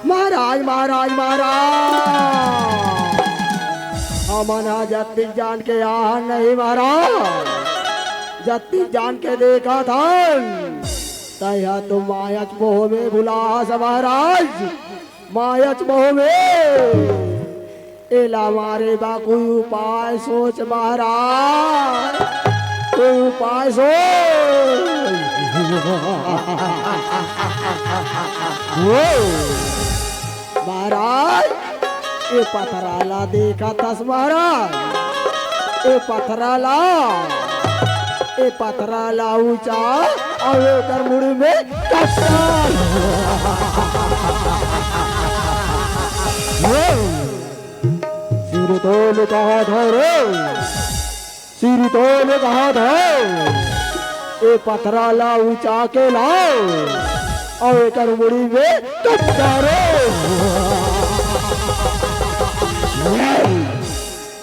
महाराज, महाराज, महाराज, हमन ह जतिक जान के आहन नहीं महाराज, जतिक जान के देखत हन, तैं ह तो मायाच मोह में भुलास महाराज, मायाच मोह में। एला मारे बा कोई उपाय सोच महाराज, कोई उपाय सोच। महाराज, ए पथरा ला देखत हस महाराज, ए पथरा ला, ए पथरा ला ऊंचा अउ एकर मुड़ी में कट्टा। सिरतोल कहा था रे, सिरतोल कहा था, ए पथरा ला ऊंचा के लाओ अउ एकर मुड़ी में कट्टा रे।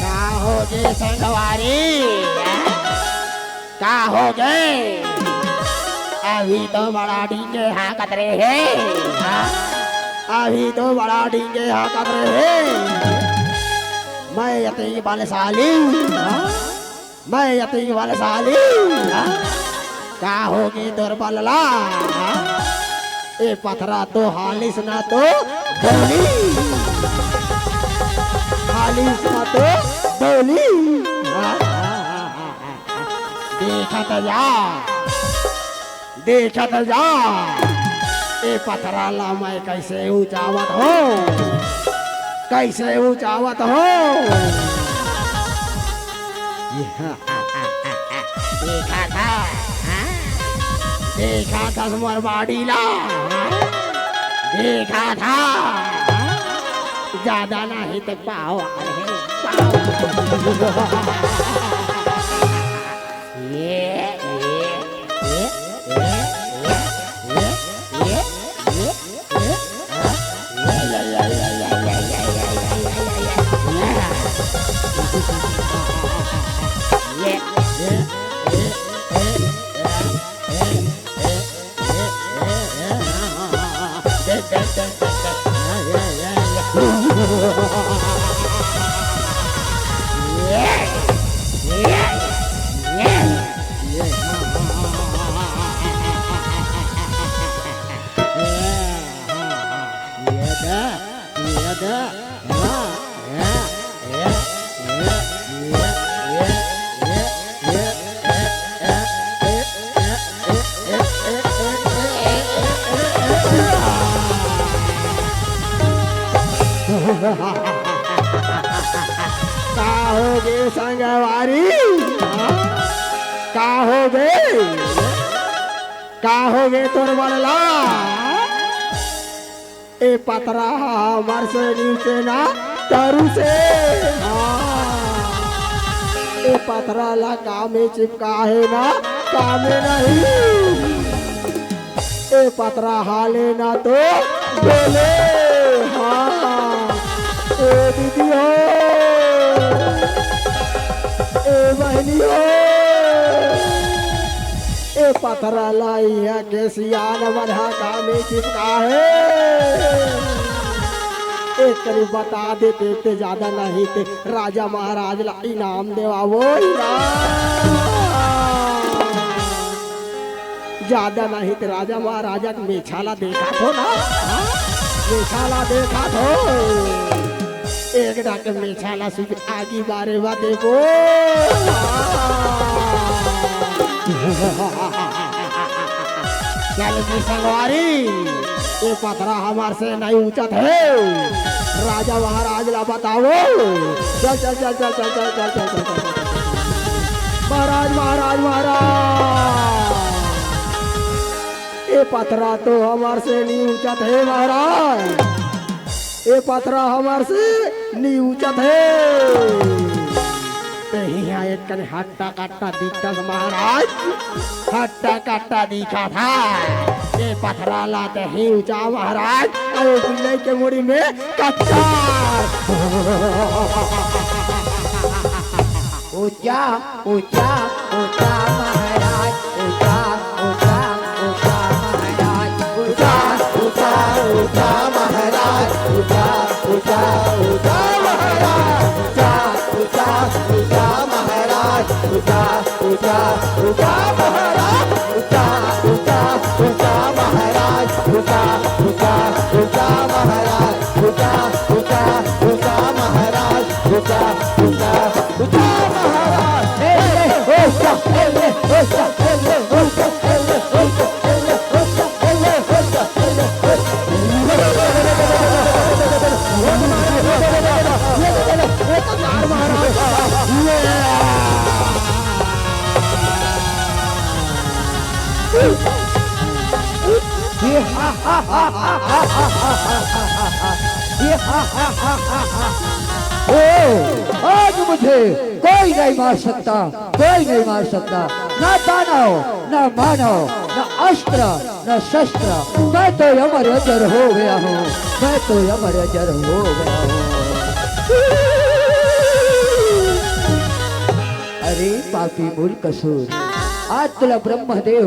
का होगे संगवारी? का होगे? अभी तो बड़ा डींगे हाँकत रहे। हाँ? अभी तो बड़ा डींगे हाँकत रहे। मैं अति बलशाली। हाँ? मैं अति बलशाली। हाँ? का होगे तोर बलला? हाँ? ए पथरा तो हालिस ना तो डोली, हालिस ना तो डोली। हाँ, हाँ, हाँ, हाँ, हाँ। देखत जा, देखत जा, ए पथरा ला मैं कैसे उचावत हो, कैसे उचावत हो। देखा था, हाँ? देखा था मोर body ला, हाँ? देखा था, हाँ? ज्यादा नहीं तो पाव, अरे, पाव। ये, ये, ये, ये, ये, ये, ये, ये, ये, ये, का होगे संगवारी? का होगे? का होगे तोर बलला? ए पथरा हा हमर से नीचे ना तरू से। हाँ। ए पथरा ला कामे चिपका हे ना, कामे नहीं। ए पथरा हाले ना तो डोले। हाँ। ए दीदी हो, ए बहनी हो, ए पथरा ला इहाँ के सियान मन हा कामे चिपका हे। एक करी बता देते ते ज्यादा नहीं ते राजा महाराज ला इनाम देवावो, इनाम। ज्यादा नहीं ते राजा महाराजा के मेछा ला देखा थो ना, हाँ? मेछा ला देखा थो। एक डाके मेछा ला सुबह आगी बारे बा देबो। चल जी संगवारी, ए पथरा हमर से नहीं उचत हे। राजा महाराज ला बतावो। चल, चल, चल। महाराज, महाराज, महाराज। ए पथरा तो हमर से नहीं उचत हे महाराज। ए पथरा हमर से नी उचत हे। ते हिया एक कने हट्टा कट्टा दिखत हे महाराज, हट्टा कट्टा दिखत हे। ए पथरा लाते ही ऊंचा महाराज, अउ बिल्लई के मुड़ी में कच्चा। ऊंचा, ऊंचा, ऊंचा महाराज, ऊंचा, ऊंचा, ऊंचा महाराज, ऊंचा, ऊंचा, ऊंचा महाराज, ऊंचा, ऊंचा, ऊंचा महाराज, ऊंचा, ऊंचा, ऊंचा महाराज, ऊंचा, ऊंचा, ऊंचा महाराज, ऊंचा, ऊंचा, ऊंचा महाराज, ऊंचा, ऊंचा, ऊंचा महाराज, ऊंचा, ऊंचा, ऊंचा महाराज, ऊंचा, ऊंचा, ऊंचा महाराज। ए, ए, ओ, सा, ए, ए, ओ, सा, ए, ए, ओ, सा, ए, ए, ओ, सा, ए, ए, ओ, सा, ए, ए, ओ, सा, ए, ए, ओ, सा। ओ, आज मुझे कोई नहीं मार सकता, कोई नहीं मार सकता, ना दानव, ना मानव, ना अस्त्र, ना शस्त्र। मैं तो अमर अजर हो गया हूँ, मैं तो अमर अजर हो गया हूँ। अरे पापी मूल कसूर, आज तुला ब्रह्मदेव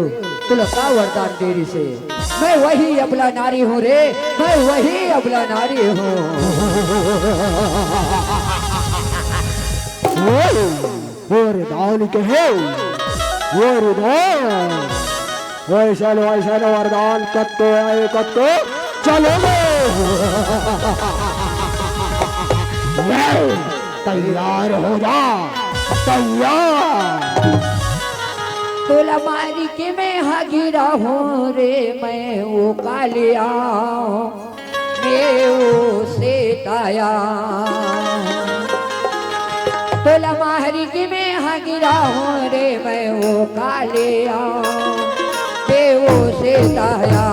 तुला का वरदान दे रिहिसे? मैं वही अबला नारी हूँ रे, मैं वही अबला नारी हूँ। वरदान कहे, वरदान। वैसन वैसन वरदान कत्तो आए कत्तो चलो। तैयार हो जा, तैयार। तोला मारी के मैं हा गिरा हूँ रे, मैं वो कालिया, मैं वो सीताया। तोला मारी के मैं हा गिरा हूँ रे, मैं वो कालिया, मैं वो सीताया।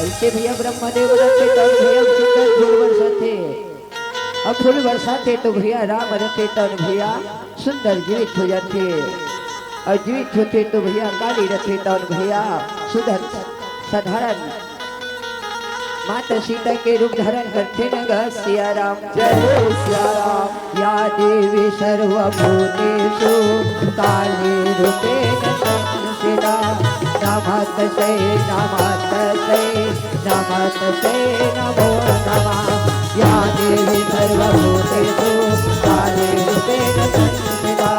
ऐसे भैया ब्रह्मदेव रथे तब भैया सुंदर फूल बरसाथे। अब फूल बरसाथे तो भैया राम रथे तब भैया सुंदर जीवित हो जाथे। अउ जीवित होथे तो भैया काली रथे तब भैया सुंदर साधारण माता सीता के रूप धारण करथे न ग सिया राम। जय हो सिया राम। या देवी सर्वभूतेषु काली रूपेण संस्थिता। नमस्तस्यै, नमस्तस्यै, नमस्तस्यै नमो नमः। या देवी सर्वभूतेषु काली रूपेण संस्थिता।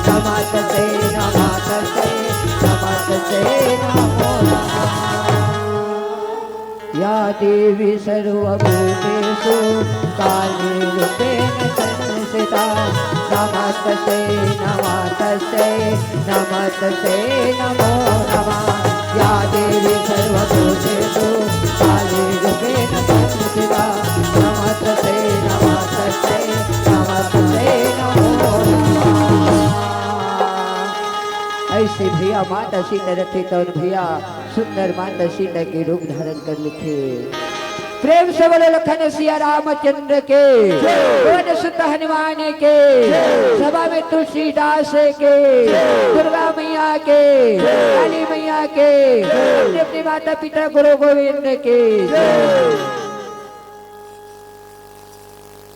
नमस्तस्यै, नमस्तस्यै, नमस्तस्यै नमो नमः। या देवी सर्वभूतेषु काली रूपेण संस्थिता। नमस्तस्यै, नमस्तस्यै, नमस्तस्यै नमो नमः। या देवी सर्वभूतेषु काली रूपेण संस्थिता। नमस्तस्यै, नमस्तस्यै, नमस्तस्यै नमो नमः। ऐसे भैया माता सीता रथे तब भैया सुंदर माता सीता के रूप धारण कर लेथे। प्रेम से बोलो लखन सिया रामचंद्र के, पवन सुत हनुमान के, सभा में तुलसीदास के, दुर्गा मैया के, काली मैया के, अपने अपने माता पिता गुरु गोविंद के।